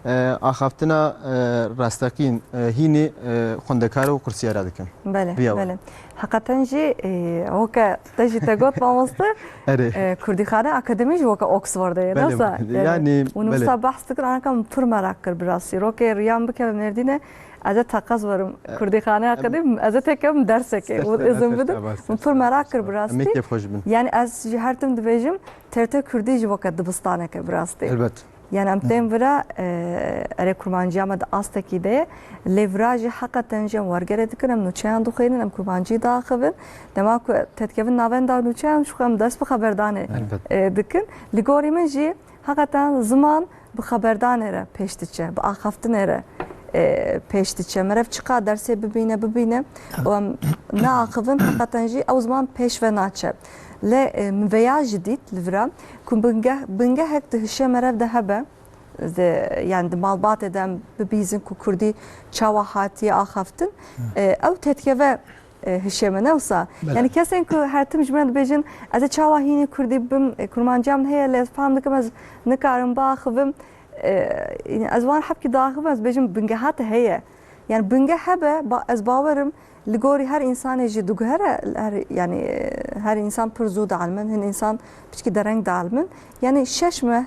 e, axaftina, e, rasteqîn, e, hînî, e, xwendekara û qursiyera dikin. Belê, Viya we. Belê. Heqeten jî, e, weke te jî te got mamoste, Erê. E, Kurdîxane Akademî jî weke Oxfordê ye, Belê, nasa? Belê. Yani, Yani, û belê. Nûsa behs dikir, anaka min pir meraq kir bi rastî. Rokê riyan bikeve Mêrdînê, ez ê teqez werim Kurdîxane Akademî, ez ê têkevim dersekê, Ser û ser izin ser bidin. Ser ser Min pir ser meraq ser kir ser. bi rastî. Em ê kêfxweş bin. Yani ez jî her tim dibêjim, T R T Kurdî jî weke dibistaneke bi rastî. Elbet. Yani em tên vira, e, erê kurmanciya me di astekî de ye. Lê vira jî heqeten jî em wergerê dikin, em nûçeyan dixwînin, em kurmancî diaxivin. Dema ku têdikevin navenda nûçeyan, ji xwe em dest bi xeberdanê, Elbet. E, dikin. Li gorî min jî heqeten ziman bi xeberdanê re pêş diçe, bi axaftinê re. e, pêş diçe. Meriv çiqa dersê bibîne, bibîne û em naaxivin, heqeten jî ew ziman pêş ve naçe. Lê, e, min veya jî dît li vira ku bingeh, bingehek di hişê meriv de hebe, di, yani di malbatê de em bibîzin ku kurdî çawa hatiye axaftin, e, ew têdikeve, e, hişê me, ne wisa? Belê. Yani kesên ku her tim ji me dibêjin, ez ê çawa hînî kurdî bibim, e, kurmanciya min heye, lê ez fam dikim ez nikarim biaxivim. E, ez wan hebkî diaxivim, ez bêjim bingeha te heye. Yani bingeh hebe, ba-, ez bawerim li gorî her însanê jî diguhere, her, yani, e, her însan pir zû dielmin, hin însan piçkî dereng dielmin. Yani şeş meh,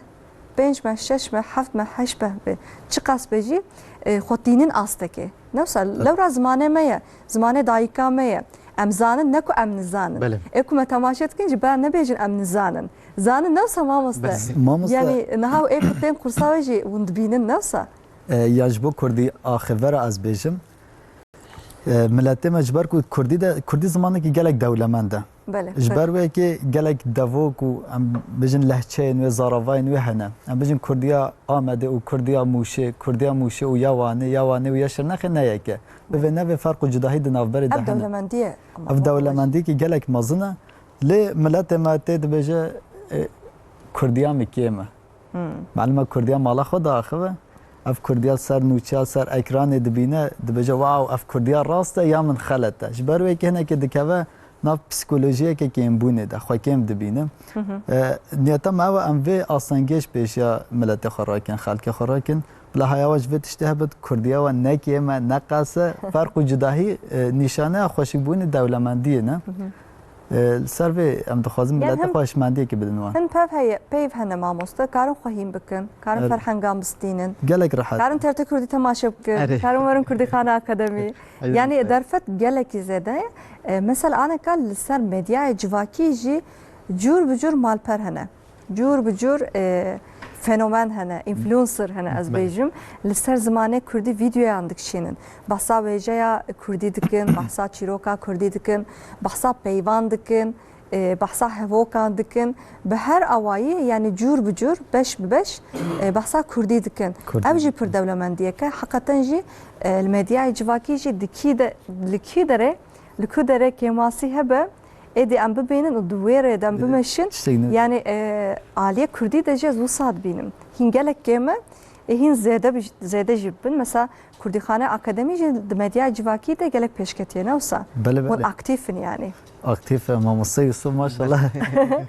pênc meh, şeş meh, heft meh, heşt meh be, çiqas be jî, e, xwe tînin astekê. Ne wisa, lewra zimanê me ye, zimanê dayika me ye. Em zanin, ne ku em nizanin. Belê. Ê ku me temaşe dikin jî, ba nebêjin em nizanin. Zanin, ne wisa mamoste? Belê. Mamoste. Yani niha ê ku tên qursa we jî hûn dibînin, ne wisa? E, ya ji bo kurdî axivera ez bêjim. E, miletê me ji ber ku kurdî de, kurdî zimanekî gelek dewlemend e. Belê, Ji ber belê. wê yekê gelek devo ku em bêjin lehçeyên wê, zaravayên wê hene. Em bêjin kurdiya Amedê û kurdiya Mûşê, kurdiya Mûşê û ya Wanê, ya Wanê û ya Şirnexê ne yek e. Bi vê nevê ferq û cudahî di navberê de Ev hene. dewlemendî ye. Ev dewlemendiyekî gelek mezin e. Lê miletê me tê dibêje, e, kurdiya min kêm e. Hmm. Malum e kurdiya mala xwe diaxive. Ev kurdiya ser nûçeya, ser ekranê dibîne, dibêje, wow, ev kurdiya rast e ya min xelet e. Ji ber wê yekê hinekê dikeve nav psîkolojiyeke kêmbûnê de, xwe kêm dibîne. Hı hı. E, niyeta me ew e, em vê astengiyê ji pêşiya miletê xwe rakin, xelkê xwe rakin. Bila haya we ji vê tiştê hebit, kurdiya we ne kêm e, ne qas e. Ferq û cudahî, e, nîşaneya xweşikbûnê dewlemendiyê ne. Hı hı. E, li ser vê em dixwazin Yani miletê hem xwe hişmendiyekê bidin wan. Hin pev heye, peyv hene mamoste, karin xwe hîn bikin, karin Evet. ferhengan bistînin. Gelek rehet. Karin T R T Kurdî temaşe bikin, Erê. karin werin Kurdîxane Akademî. Eyvallah. Yani derfet gelekî zêde ye. E, mesela aneka li ser medyayê civakî jî cûr bi cûr malper hene. Cûr bi cûr, e, fenomen hene, influencer hene ez Belê. bêjim. Li ser zimanê kurdî vîdeoyan dikişînin. Behsa wêjeya kurdî dikin, behsa çîroka kurdî dikin, behsa peyvan dikin, e, behsa hevokan dikin. Bi her awayî, yani cûr bi cûr, beş bi beş, e, behsa kurdî dikin. Kurdî Ev jî dikin. pir dewlemendiyek e. Heqeten jî, e, li medyayê civakî jî di kî de, li kî derê, li ku derê kêmasî hebe, êdî em bibînin û di wê rê de em Di bimeşin. tiştek ne- Yani, e, aliyê kurdî de jî ez wisa dibînim. Hîn gelek kêm e, ê hîn zêde bi-, zêde jî bibin. Mesela Kurdîxane Akademî jî di medyaya civakî de gelek pêşketî ye, ne wisa? Belê, Hûn belê. aktîf in yani. Aktîf e, mamoste Yusuf maşallah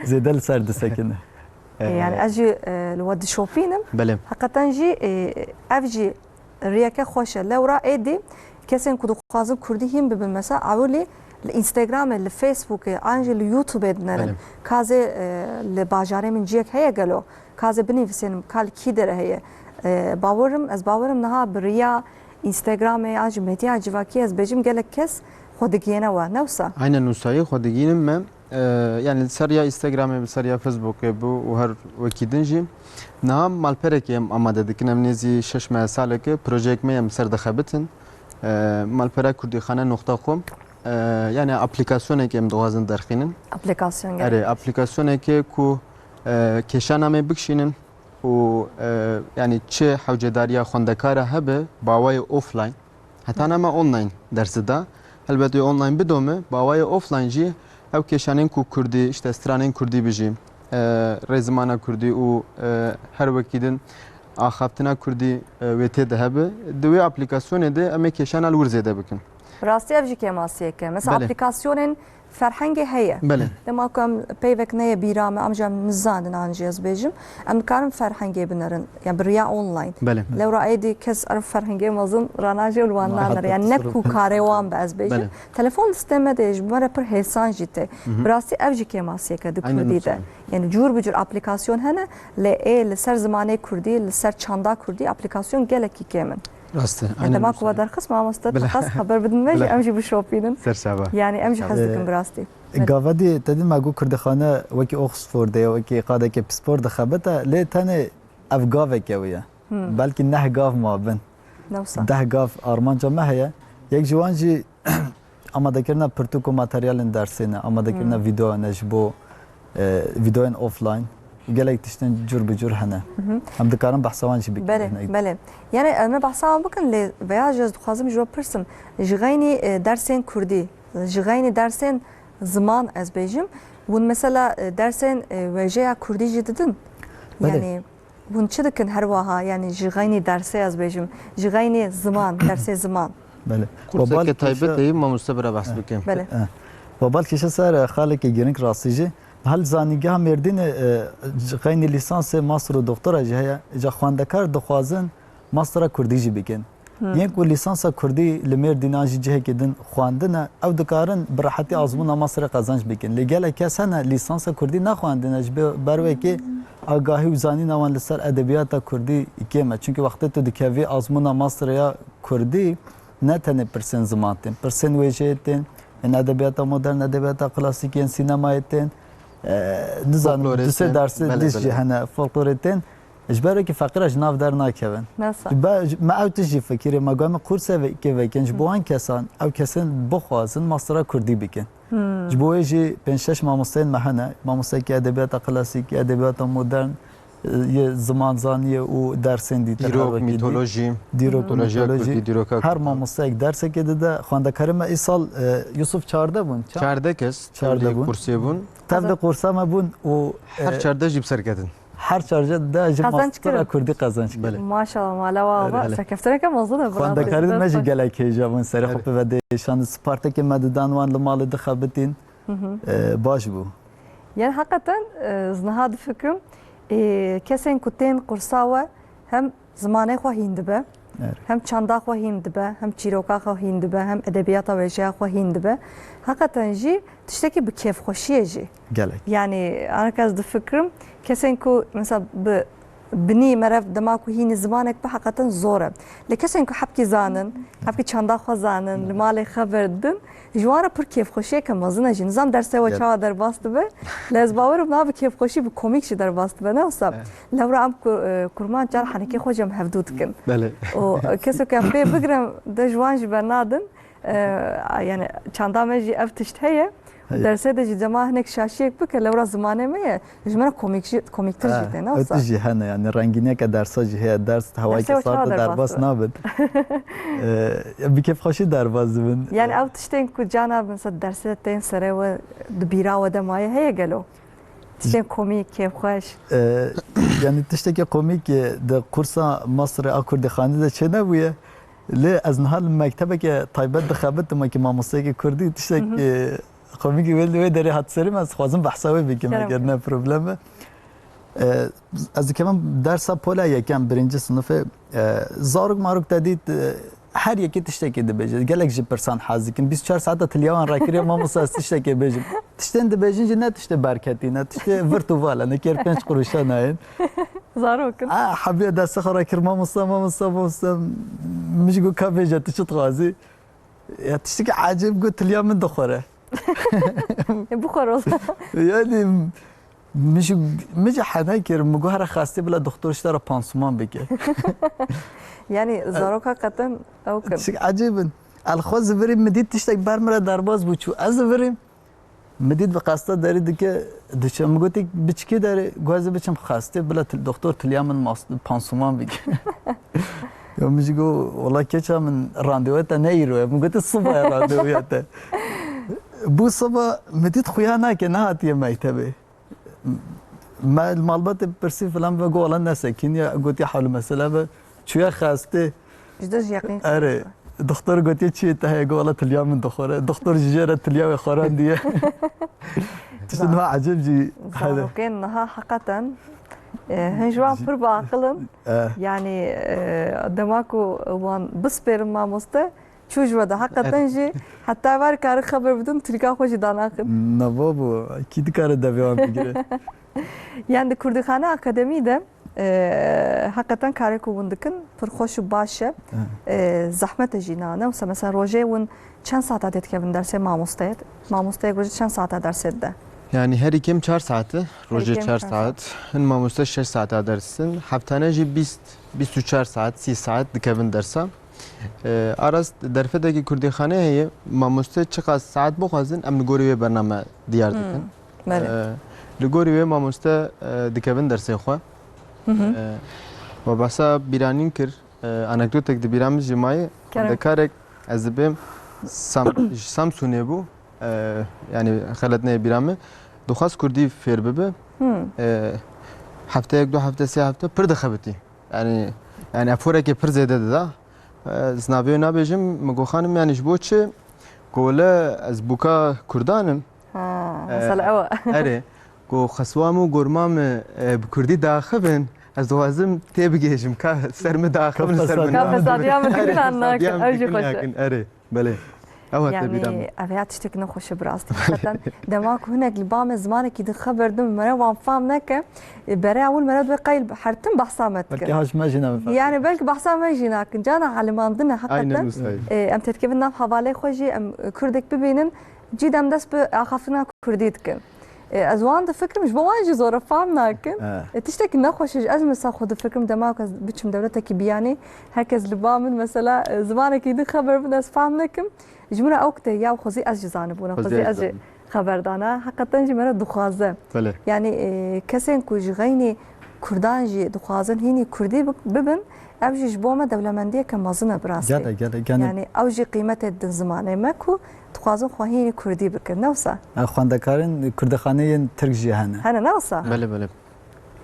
zêde li ser disekine. E, yani ez jî, e, li we dişopînim. Belê. Heqeten jî, e, ev jî riyeke xweş e. Lewra êdî kesên ku dixwazin kurdî hîn bibin, mesela ewilî li Instagramê, li Facebookê, an jî li YouTubeê dinêrin. Belê. Ka zê, e, li bajarê min ciyek heye gelo? Ka zê binivîsînim, ka li kî derê heye? E, bawerim, ez bawerim niha bi riya Instagramê yan jî medya civakî ez bêjim gelek kes xwe digihêne we, ne wisa? Aynen wisa ye, xwe digihînim me. E, yani li ser ya Instagramê bi, ser ya Facebookê bû û her wekî din jî. Niha malperekê em amade dikin, em nêzî şeş meh saleke projeyek me ye em ser dixebitin. E, malpera kurdîxane noqta com. E, yani aplîkasyonekê em dixwazin derxînin. Aplikasyon gerek. Erê, aplîkasyonekê ku, e, kêşana me bikişînin û, e, yani çi hewcedariya xwendekara hebe, bi awayê offline, heta nema online ders dida. Helbet wê online bidome, bi awayê offline jî ew kêşanên ku kurdî, işte stranên kurdî bijî, e, rêzimana kurdî û, e, her wekî din axaftina kurdî, e, wê tê de hebe, di wê aplîkasyonê de em ê kêşana li wir zêde bikin. Rastî ev jî kêmasiyek e. Mesela Belê. aplîkasyonên ferhengê heye. Belê. Dema ku em peyvek neye bîra me, em jî em nizanin an jî ez bêjim. Em dikarin ferhengê binerin. Yani bi riya online. Belê. Lewra êdî kes ev ferhengê mezin ranajê û li wan Ma nanere. hatta Yani ne kusur ku karê wan be ez bêjim. Belê. Telefon distê me de ji bo me re pir hêsan jî tê. Hı hı. Bi rastî ev jî kêmasiyek e di Aynen kurdî de. öyle. Yani cûr bi cûr aplîkasyon hene, lê ê li ser zimanê kurdî, li ser çanda kurdî aplîkasyon gelekî kêm in. Rast e, Yani aynen dema wisa ku ye. we derxist mamoste, Bila. tu xwest xeber bidin me jî, Bila. em jî bişopînin. Ser çava. Yani em jî hez Ee, dikin bi rastî. Gava dî te dî me got kurdîxane wekî Oxfordê ye, wekî qadeke pispor dixebite, lê tenê ev gaveke wê ye. Hmm. Belkî neh gav ma bin. Ne wisa. Deh gav armanca me heye. Yek ji wan jî amadekirina pirtûk û materyalên dersê ne, amadekirina Hmm. vîdeoyan e ji bo, e, vîdeoyên offline. gelek tiştên cur bi cur hene. Em dikarin behsa wan jî bikin. Belê, belê. Yani em ê behsa wan bikin, lê veya jî ez dixwazim ji we pirsim, ji xeynî, e, dersên kurdî, ji xeynî dersên ziman ez bêjim, hûn mesela, e, dersên, e, wêjeya kurdî jî didin? Belê. Yani hûn çi dikin her waha? Yani ji xeynî dersê ez bêjim, ji xeynî ziman, dersê ziman. Belê. Kurseke taybet heye, mamoste bira behs bikin. Belê. Eh. Wabal kişe ser, e, xaleke girîng rastî jî. Hal zanîngeha Mêrdînê, e, ji xeynî lîsansê, master û doktora jî heye. Îca xwendekar dixwazin mastera kurdî jî bikin. Yên ku lîsansa kurdî li Mêrdîn an jî cihekê din xwendine, ew dikarin bi rehetî azmûna masterê qezenc bikin. Lê gelek kes hene lîsansa kurdî nexwendine, ji ber wekî agahî û zanîna wan li ser edebiyata kurdî kêm e. Çimkî wextê tu dikevî azmûna masterê ya kurdî, ne tenê pirsên ziman tên, pirsên wêjeyê tên, ên edebiyata modern, edebiyata klasîk, yên sînemayê tên, e, nizanim, du sê dersê diş jî hene, folklorê tên. Ji ber wekî feqîra ji nav dernakevin. Ji ber, me ew tişt jî fikirê, me got me kursê vê-, kê vekin, ji bo wan kesan, ew kesên bixwazin mastera kurdî bikin. Ji bo wê jî pênc şeş mamosteyên me hene, mamosteyekî edebiyata klasîk, edebiyata modern, e, yê zimanzaniyê û dersên dîtir, her wekî dî-, mîtolojî. Dîrok û mîtolojî. Her mamosteyek dersekê dide. Xwendekarê me îsal, e, Yusuf çardeh bûn. Çar-, çardeh kes tevlî kursê bûn. Tevlî kursa me bûn û, e, her çardeh jî bi ser ketin. Her çardeh jî mastera kurdî qezenc kirin. Belê. Maşallah, mala wa serkeftineke mezin e. Xwendekarê me jî gelek hêja bûn, serê xwe pê ve diêşandin. Spartekê me didan wan, li malê dixebitîn. E, baş bû. Yani heqeten, e, ez niha difikirim, e, kesên ku tên kursa we hem zimanê xwe hîn dibe, hem çanda xwe hîn dibe, hem çîroka xwe hîn dibe, hem edebiyata wêjeya xwe hîn dibe. Heqeten jî tiştekî bi kêfxweşiyê jî. Gelek. Yani, anika ez difikirim, kesên ku, mesela, bi binî merev dema ku hînî zimanek bi heqeten zor e. Lê kesên ku hebkî zanin, hebkî çanda xwe zanin, li malê xeber didin, ji wan re pir kêfxweşiyeke mezin e jî. Nizam dersê we çawa derbas dibe, lê ez bawer im niha bi kêfxweşî, bi komîk jî derbas dibe, ne wisa? Lewra em ku, e, kurmanc car henekê xwe jî em hevdû dikin. Belê. Û, e, keso ku em pê bigrin, de ji wan jî bernadin. E, yani çanda me jî ev tişt heye. Heye. Dersê de jî dema hinek şaşiyek bike, lewra zimanê me ye, ji me re komîk jî, komîktir jî tê, ne wisa? Ew tişt jî hene, yani rengîniyeke dersa jî heye, ders hewayeke sar de derbas nabin. E, bi kêfxweşî derbas dibin. Yani ew tiştên ku cana mesela dersê tên serê we di bîra we de maye heye gelo? Tiştên komîk, kêfxweş. E, yani tiştekî komîk, e, di kursa masterê a kurdîxanî de çênebûye. Lê ez niha li mektebeke taybet dixebitim, wekî mamosteyekî kurdî, tiştek, e, komîkî wê, wê derê hat serê min, ez dixwazim behsa wê bikim, eger ne problem e. E, ez dikevim dersa pola yekem, birinci sinifê, e, zarok marok te dît, e, her yekê tiştekê dibêje. Gelek ji pirsan hez dikin. Bîst û çar saeta tiliya wan rekiriye, mamosta ez tiştekê bêjim. Tiştên dibêjin jî ne tiştê berketî ne, tiştê virt û val e, ne kêr pênc quruşa nayên. Zarok in. A, hebiya destê xwe re kir, mamosta, mamosta, mamosta, min jî got, ka bêje, tu çi dixwazî? Ya tiştekî ecêb got, tiliya min dixwere. E, bixwere o zaman. Yani, min jî, min jî hene kir, min got, here xestê bila doktor ji te re pansuman bike. Yani, zarok heqeten ew kin. Tiştek ecêb in. El xwe zivirî, min dît tiştek ber min re derbas bû çû. Ez zivirîm. Min dît bi qesta derî dike, diçe. Min gotî, biçikê derê, got ez ê biçim xestê, bila til-, doktor tiliya min mas-, pansuman bike. Ya min jî got, wela keça min, randevuya te ne îro ye. Min gotî, siba ye randevuya te. Bû siba, min dît xuya nake, nehatiye mektebê. Me li malbatê pirsî filan ve got, wela nesekîniye, gotiye, hewle mesele be. Çûye xestê. Ji te jî yeqîn. Erê, doktor gotiye, çi yê te heye? Got, wela tiliya min dixwere. Doktor jî jê re tiliya wê xwerandiye. Tiştê niha ecêb jî hene. Zarokên niha heqeten, e, hin ji wan pir biaqil in. Eh. Yani, e, dema ku wan bispêrin mamoste, çû ji we de heqeten jî heta êvar karin xeber bidin, tûlîka xwe jî danaxin. Na babo, kî dikare devê wan bigire? Yani di kurdîxane akademî de, e, heqeten karê ku hûn dikin pir xweş û baş e. E, zehmet e jî nane. Wisa mesela rojê hûn çend saeta tê dikevin dersê mamosteyê? Mamosteyek rojê çend saeta dersê dide? Yani herî kêm çar saet e. Rojê çar saet. Hin mamoste şeş saeta ders din. Heftane jî bîst, bîst û çar saet, sî saet dikevin dersa. E, a rast derfetekî kurdîxanê heye, mamoste çiqas saet bixwazin, em li gorî wê bername diyar dikin. Hmm, belê. E, Li gorî wê mamoste, e, dikevin dersê xwe. Hı hı. E, we behsa bîranîn kir. E, anekdotek di bîra min jî mayê. Kerem. Xwendekarek ez dibêm Sam-, ji Samsûnê bû. E, yanî xelet neyê bîra min. Dixwest kurdî fêr bibe. Hı. E, hefteyek, du hefte, sê hefte pir dixebitî. Yanî, yanî eforekê pir zêde dida. E, ez navê wê nabêjim, min got, "Xanim, yanî ji bo çi?" Got, "Wele ez bûka kurdan im." Ha, e, mesele ew e. Erê. Got, "Xeswa min û gorma min, e, bi kurdî diaxivin. Ez dixwazim tê bigihêjim, ka ser min diaxivin, ser min." Ka fesadiya min dikin an nakin. Ew jî xweş e. Erê. Belê. Ew hate bîra min. Yanî, ev ya tiştek nexweş e bi rastî. Heqeten, dema ku hinek li ba me zimanekî din xeber din, me re wan fam neke, e, bere ewil me re dibê qey her tim behsa me dikin. Belkî ha ji me jî nabin. Yanî, belkî behsa me jî nakin. Cana elimandin e, heqeten. Aynen wisa ye. E, em têdikevin nav hevalê xwe jî, em, e, kurdek bibînin, cî dem dest bi axaftina kurdî dikin. E, ez wan difikirim, ji bo wan jî zor e, fam nakin. He. E, tiştekî nexweş e, ez mesela xwe difikirim, dema ku ez biçim dewletekî biyanî, herkes li ba min mesela, e, zimanekî din xeber bin, ez fam nekim. Ji min re ew ku tê ya xwezî ez jî zanibûna, xwezî ez jî xeber dana. Heqeten jî me re dixwaze. Belê. Yanî, e, kesên ku ji xeynî kurdan jî dixwazin hînî kurdî bi-, bibin, ev jî ji bo me dewlemendiyeke mezin e bi rastî. Gelek, gelek, gelek. Yanî ew jî qîmetê didin zimanê me ku dixwazin xwe hînî kurdî bikin, ne wisa? E, xwendekarên kurdexaneyên tirk jî hene. Hene, ne wisa? Belê, belê.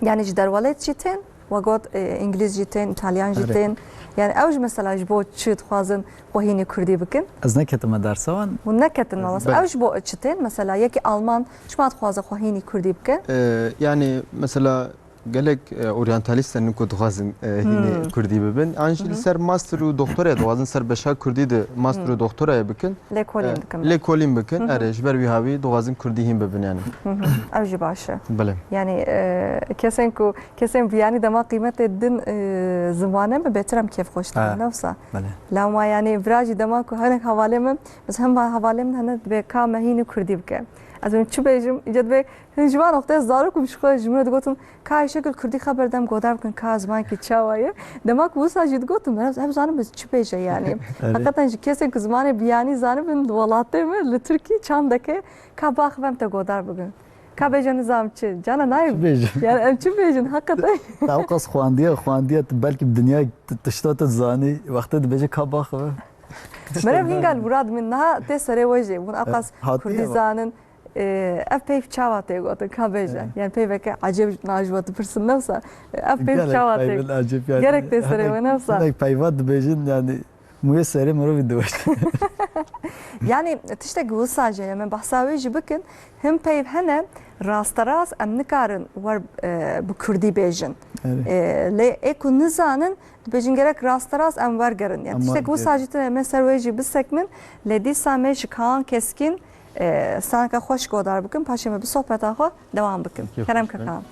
Yanî ji derwelet jî tên, we got, e, îngilîz jî tên, îtalyan jî tên. Erê. Yanî ew jî mesela ji bo çi dixwazin xwe hînî kurdî bikin? Ez neketime dersa wan. Hûn neketin, ne wisa? Belê. Ew ji bo çi tên? Mesela yekî alman çima dixwaze xwe hînî kurdî bike? E, yanî mesela gelek, e, oryantalîst hene ku dixwazin, e, hînî kurdî bibin. An jî li ser master û doktorayê dixwazin ser beşa kurdî de master û doktorayê bikin. Lêkolîn dikin. E, lêkolîn bikin. Erê, ji ber wî hawî dixwazin kurdî hîn bibin yanî. Ew jî baş e. Belê. Yanî, e, kesên ku, kesên biyanî dema qîmetê din, e, zimanê me bêtir em kêfxweş dibin, ne wisa? Belê. Lewma yanî vira jî dema ku hinek hevalê min, biz hema hevalê min hene dibê ka me hînî kurdî bike. Ez ê çi bêjim, îca dibê Hin ji van wextê zarok bûm ji xwe ji min re digotin, ka Ayşegül kurdî xeber de em godar bikin, ka zimankî çawa ye. Dema ku wisa jî digotin, em, em zanin biz çi bêje yanî. Erê. Heqeten jî kesên ku zimanê biyanî zanibin li welatê me, li Tirkî çandeke, ka baxivem te godar bikin. Ka bêje nizam çi. Cana nayê. Çi bêje? Yani em çi bêjin heqeten? Te ew qas xwendiye, xwendiye, tu belkî bi dinya t-, tişta tu zanî, wextê dibêje ka baxivem. Meriv hîngal murad min niha tê serê we jî. Hûn ew qas kurdî zanin. E, ev peyv çawa tê gotin, ka bêje? Evet. Yani peyveke ecêb ji we dipirsin, ne wisa? Ev peyv çawa tê? Gelek peyvên ecêb yani. Gerek tê serê we, ne wisa? Hinek peyva dibêjin yani mûyê serê mirovî diweşe. Yani tiştek wisa jî ye, em behsa wê jî bikin. Hin peyv hene rasterast em nikarin wer, e, bi kurdî bêjin. Evet. E, lê ê ku nizanin, dibêjin gerek rasterast em wergerin. Yani tiştek wisa jî tune, em ê ser wê jî bisekinin. Lê dîsa me ji Kaan Keskin, e, straneke xweş godar bikin, paşê me bi sohbeta xwe dewam bikin. Kerem ke Kaan.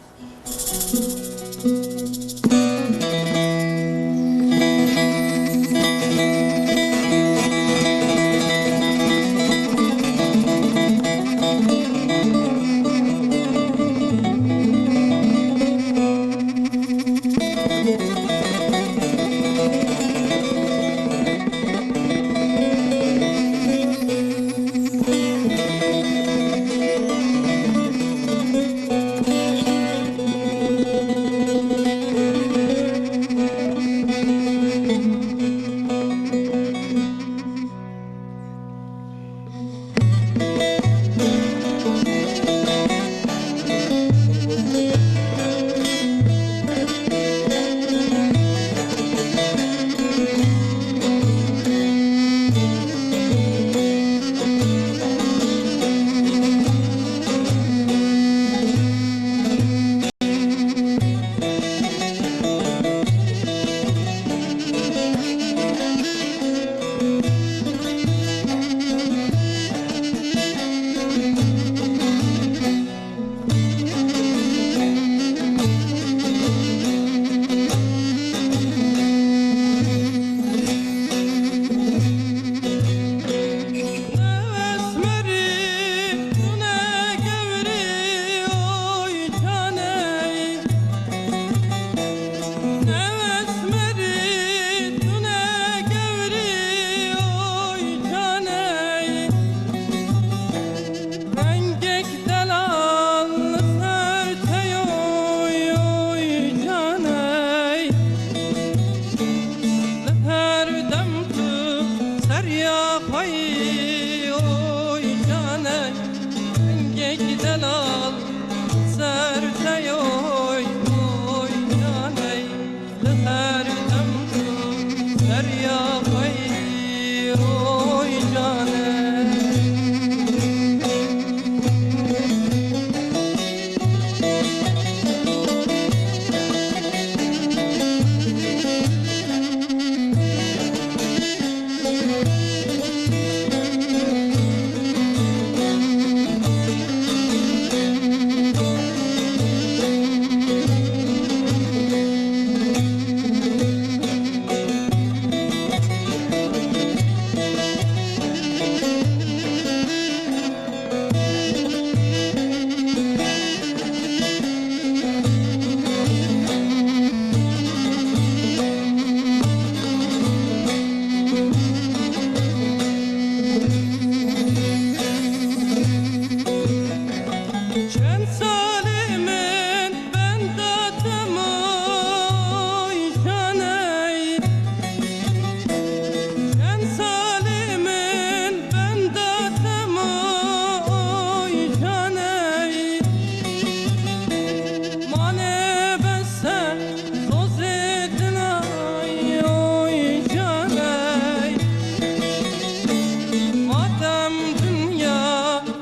Ya xwey, oy caney, dengek delal ser te, oy, oy caney, li her dem tu ser ya xwey, oy caney. Çend salê min benda te moy caney. Çend salê min benda te moy caney. Mane bes e sozê dilay, oy caney. Madem dinya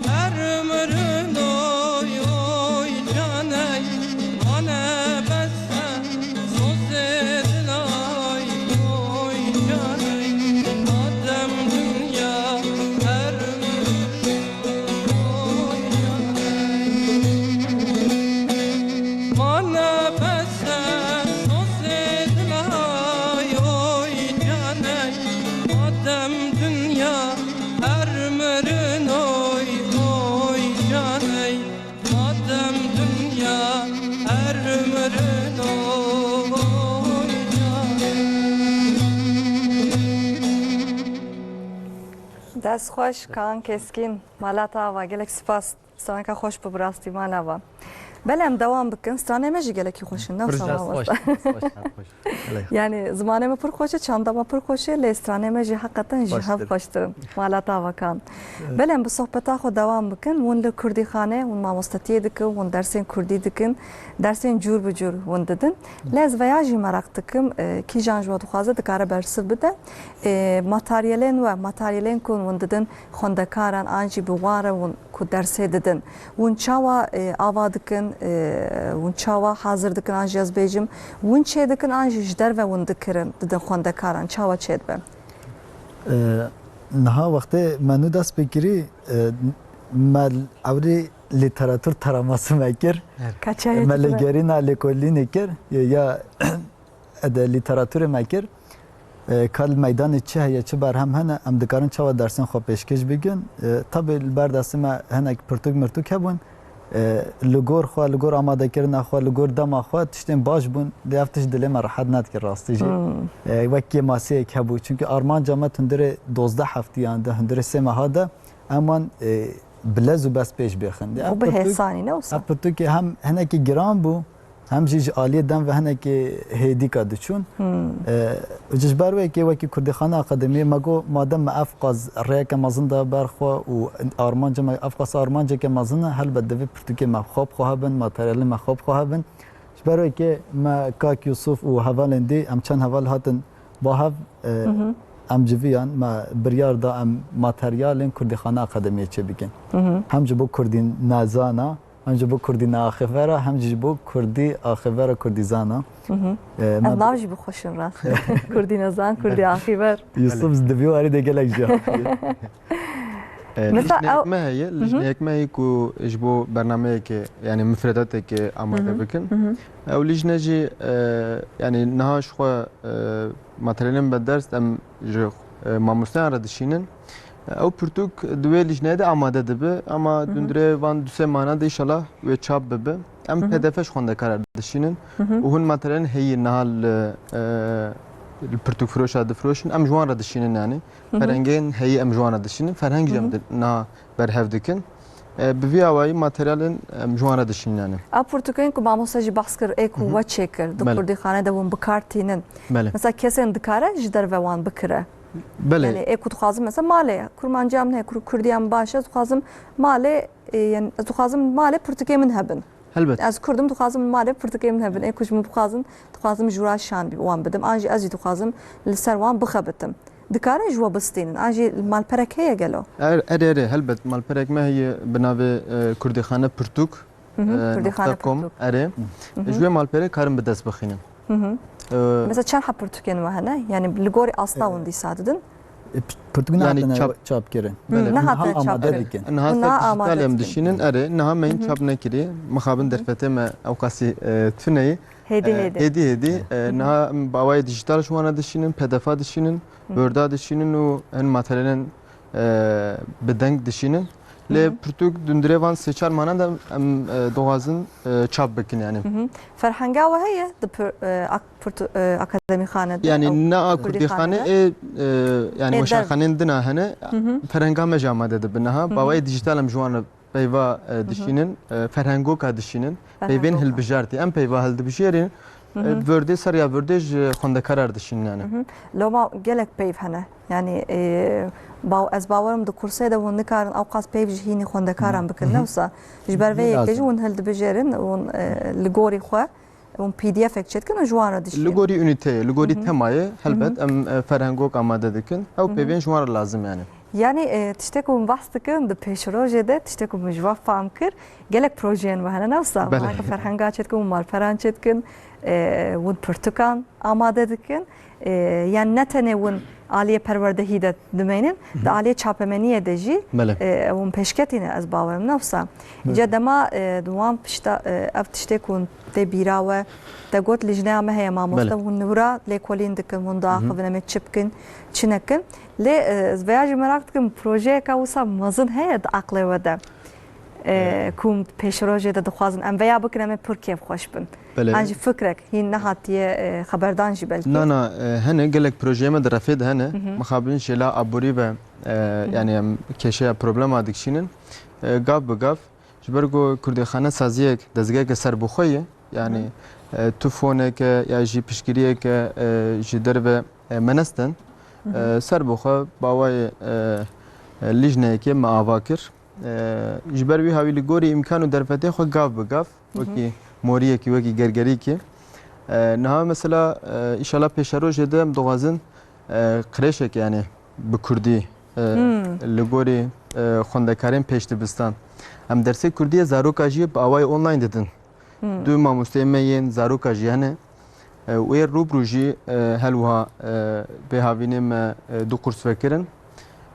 her mirin, oy, oy caney. Mane bes e sozê dilay, oy caney. Madem dinya her mirin, oy caney. Mane bes e sozê dilay, oy caney. Madem dinya her mirin, oy, oy caney. Madem dinya her mirin, oy caney. Dest xweş, Kaan Keskin. Mala te ava, gelek spas. Straneka xweş bû, bi rastî, mala ava. Belê, em dewam bikin. Stranê me jî gelekî xweş in, ne wisa mamoste? Pir dest xweş, dest xweş, dest xweş. Belê. Yanî zimanê me pir xweş e, çanda me pir xweş e, lê stranê me jî heqeten ji hev xweştir in. Xweştir. Mala te ava, Kaan. Evet. Belê, em bi sohbeta xwe dewam bikin. Hûn li Kurdîxanê, hûn mamostetiyê dikin, hûn dersên Kurdî dikin, dersên cûr bi cûr hûn didin. Lê ez veya jî meraq dikim, e, kîjan ji we dixwaze dikare bersiv bide. E, materyalên we, materyalên ku hûn didin xwendekaran an jî bi wan re hûn ku dersê didin, hûn çawa, e, ava dikin, e, hûn çawa hazir dikin, an jî ez bêjim, hûn çê dikin, an jî ji derve hûn dikirin, didin xwendekaran, çawa çê dibe? E, niha wextê me nû dest pê kirî, e, me ewrî lîteratur teraması me kir. Her. Kaçayê Me dikine? lêgerîna lêkolînê kir, ya Ede lîteraturê me kir. E, ka li meydanê çi heye, çi berhem hene, em dikarin çawa dersên xwe pêşkêş bikin. E, tabî li ber destê me hinek pirtûk mirtûk hebûn. E, li gor xwe, li gor amadekirina xwe, li gor dema xwe tiştên baş bûn. Lê ev tişt dilê me rehet nedikir rastî jî. Hmm. E, wek kêmasiyek hebû. Çimkî armanca me hundirê dozdeh heftiyan de, hundirê sê meha de, em wan, e, bi lez û bes pêş bêxin. Û bi hêsanî, ne wisa? Ev pirtûkê hem hinekî giran bû, hem jî ji aliyê dem ve hinekî hêdîka diçûn. Hmm. E, ji ber wê yekê wekî Kurdîxana Akademiyê me got, madem me ev qas rêyeke mezin da ber xwe û armanca me ev qas armanceke mezin e, helbet divê pirtûkê me xwe bi xwe hebin, materyalên me xwe bi xwe hebin. Ji ber wê yekê me kak Yusuf û hevalên dî, em çend heval hatin ba hev, e, Hı hı. em civiyan, me biryar da em materyalên Kurdîxana Akademiyê çêbikin. Hı hı. Hem ji bo Kurdî nezana, Hem ji bo Kurdî neaxivera, hem jî ji bo Kurdî axivera, Kurdî zana. Hı hı. E, me Ev nav jî bi xweş in rast. Kurdî nezan, Kurdî axiver. Yusuf, di vî warî de gelek jî hafiye. E, Mesela lijneyek ew me heye, Hı hı. lijneyek me heye ku ji bo bernameyekê, yanî mifredateke amade Hı hı. bikin. Hı hı. Ew lijne jî, e, yanî niha ji xwe, e, materyalên me ders em ji, e, mamosteyan re dişînin. Ew pirtûk di wê lijneyê de amade dibe, ama Hı hı. dundurê van du sê mehana de înşallah wê çap bibe. Em Hı hı. P D F ji xwendekar re dişînin Hı hı. û hûn materyalên heyî niha li, e, li pirtûkfiroşa difiroşin, em ji wan re dişînin yanî. Hı hı. Ferhengên heyî em ji wan re dişînin, ferheng jî Hı em hı. di-, niha berhev dikin. E, bi vî awayî materyalên em ji wan re dişînin yanî. Ew pirtûkên ku mamoste jî behs kir, ê ku Hı hı. we çêkir, di Belê. Kurdîxanê de hûn bi kar tînin. Belê. Mesela kesên dikare ji derve wan bikire. Belê. Yani ê ku dixwazim mesela malê kurmanciya min heye, kur-, kurdiya min baş e, ez dixwazim malê, e, yani ez dixwazim malê pirtûkê min hebin. Helbet. Ez kurdim, dixwazim malê pirtûkê min hebin. Ê ku ji min bixwazin, dixwazim ji wira şan bi-, wan bidim. An jî ez jî dixwazim li ser wan bixebitim. Dikarin ji we bistînin. An jî malperek heye gelo? Er-, erê, erê, helbet. Malperek me heye bi navê, e, Kurdîxane Pirtûk. Mhm, e, Kurdîxane nokta com, Pirtûk. Erê. Mhm. Ji wê malperê karin bi dest bixînin. Mhm. E, Mesela çend heb pirtûkên we hene? Yani li gorî asta hûn dîsa didin? E, p-, pirtûk Yani nehatine çap- çap kirin. Hı, Belê. nehatine Niha çap amade kirin. dikin. Niha Hûn ser niha dijîtal amade em dikin. dişînin, erê, niha me hîn Hı hı. çap nekiriye. Mixabin Hı hı. derfetê me ewqasî, e, tune ye. Hêdî E, hêdî. Hêdî hêdî. E, Hı hı. Niha em bi awayê dijîtal ji wana dişînin, P D F dişînin, Hı hı. Word'a dişînin û hin materyalên, e, bi deng dişînin. Lê Hı hı. pirtûk dundurê van sê çar manan de em, e, dixwazin, e, çap bikin yani. Hı hı. Ferhenga we heye di pir-, e, ak-, pirtû-, e, akademîxane de, Yani ew ne a kurdîxane kurdîxane de? ê, e, yani Ê, der- weşanxaneyên dina hene, Hı hı. ferhenga me jî amade dibin niha. Hı hı. Bawayê dijîtal em ji wan re peyva, e, Hı hı. dişînin, e, ferhengoka dişînin, peyvên Ferhengoka. hilbijartî. Em peyva hildibijêrin, Hı hı. e, Wordê ser ya Wordê ji xwendekarar dişînin yani. Hı hı. Loma gelek peyv hene. Yani, e, baw-, ez bawerim di kursê de hûn nikarin ew qas peyv ji hînî xwendekaran Hı bikin. hı. Ne wisa? Ji ber vê Lazim. yekê jî hûn hildibijêrin, hûn, e, li gorî xwe, hûn P D F'ek çêdikin û ji wan re dişînin. Li gorî unîteyê, li gorî Hı hı. temayê, helbet Hı hı. em, e, ferhengok amade dikin. Ew Hı hı. peyvên ji wan re lazim yani. Yani, e, tiştek ku hûn behs dikin, di pêşrojê de tiştek ku min ji we fam kir, gelek projeyên we hene, ne wisa? Belê. Weke ferhenga çêdikin û malperan çêdikin, e, hûn pirtûkan amade dikin. E, yani ne tenê hûn aliyê perwerdehî de dimeynin, Hı hı. di aliyê çapemeniyê de jî, Belê. e, hûn pêşketî ne, ez bawerim, ne wisa? Belê. Îca dema, e, di wan pişta, e, ev tiştê ku hûn tê bîra we, te got lijneya me heye mamoste, Belê. hûn li wira lêkolîn dikin, hûn Hı hı. diaxivin, em ê çi bikin, çi nekin. Lê, e, ez veya jî meraq dikim, projeyeke wisa mezin heye di aqlê we de? E, Evet. ku em pêşrojê de dixwazin, em veya bikin, em ê pir kêfxweş bin. Belê. An jî fikrek, hîn nehatiye, e, xeberdan jî belkî. Na, na, e, hene gelek projeyê me di refê de hene. Hı hı. Mixabin jêla aborî ve, e, Hı hı. yani em kêşeya problema dikişînin. E, gav bi gav, ji ber ku kurdîxane saziyek, dezgeheke serbixwe ye, yani, Hı. e, tu foneke ya jî piştgiriyeke, e, ji derve, e, menestin, Hı hı. e, serbixwe bawayê, e, e, lijneyekê me ava kir. E, ji ber wî hawî li gorî îmkan û derfetê xwe gav bi gav, Hı hı. wekî moriyekî, wekî gergerîkî. E, niha mesela, e, îşallah pêşerojê de em dixwazin, e, qirêşek yani bi kurdî, e, Hmm. li gorî, e, xwendekarên pêşdibistan. Em dersê kurdî yê zaroka jî bi awayê online didin. Hmm. Du mamosteyê me yên zaroka jî hene. E, û yê rûbirû jî, e, her wiha, e, vê havînê me, e, du kurs vekirin.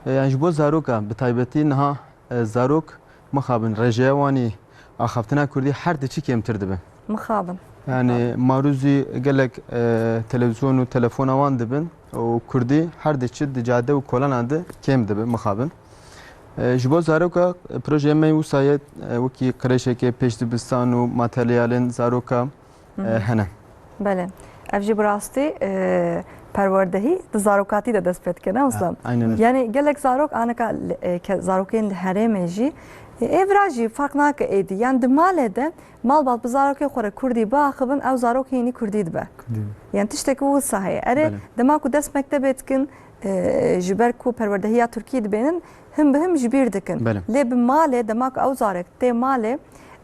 E, yani ji bo zaroka, bi taybetî niha, e, zarok mixabin rêjeya wan î axaftina kurdî her diçî kêmtir dibe. Mixabin. Yani Mixabin. marûzî gelek, e, televîzyon û telefona wan dibin û kurdî her diçî di cade û kolana de kêm dibe mixabin. E, ji bo zaroka, e, projeyê me wisa ye, e, wekî qirêşeke pêşdibistan û materyalên zaroka, Hı hı. e, hene. Belê. Ev jî bi rastî, e, perwerdehî di zarokatî de dest pê dike, ne wisa? Ha, aynen. Yani gelek zarok aneka, e, ke-, zarokên li herêmê jî, e, ê vira jî ferq nake êdî. Yani di malê de malbat bi zarokê xwe re kurdî biaxivin, ew zarok hînî kurdî dibe. Kurdî. Yani tiştekî wisa heye. Erê, Belê. dema ku dest mektebê dikin, e, ji ber ku perwerdehiya Tirkî dibênin, him bi him ji bîr dikin. Belê. Lê bi malê, dema ku ew zarek tê malê,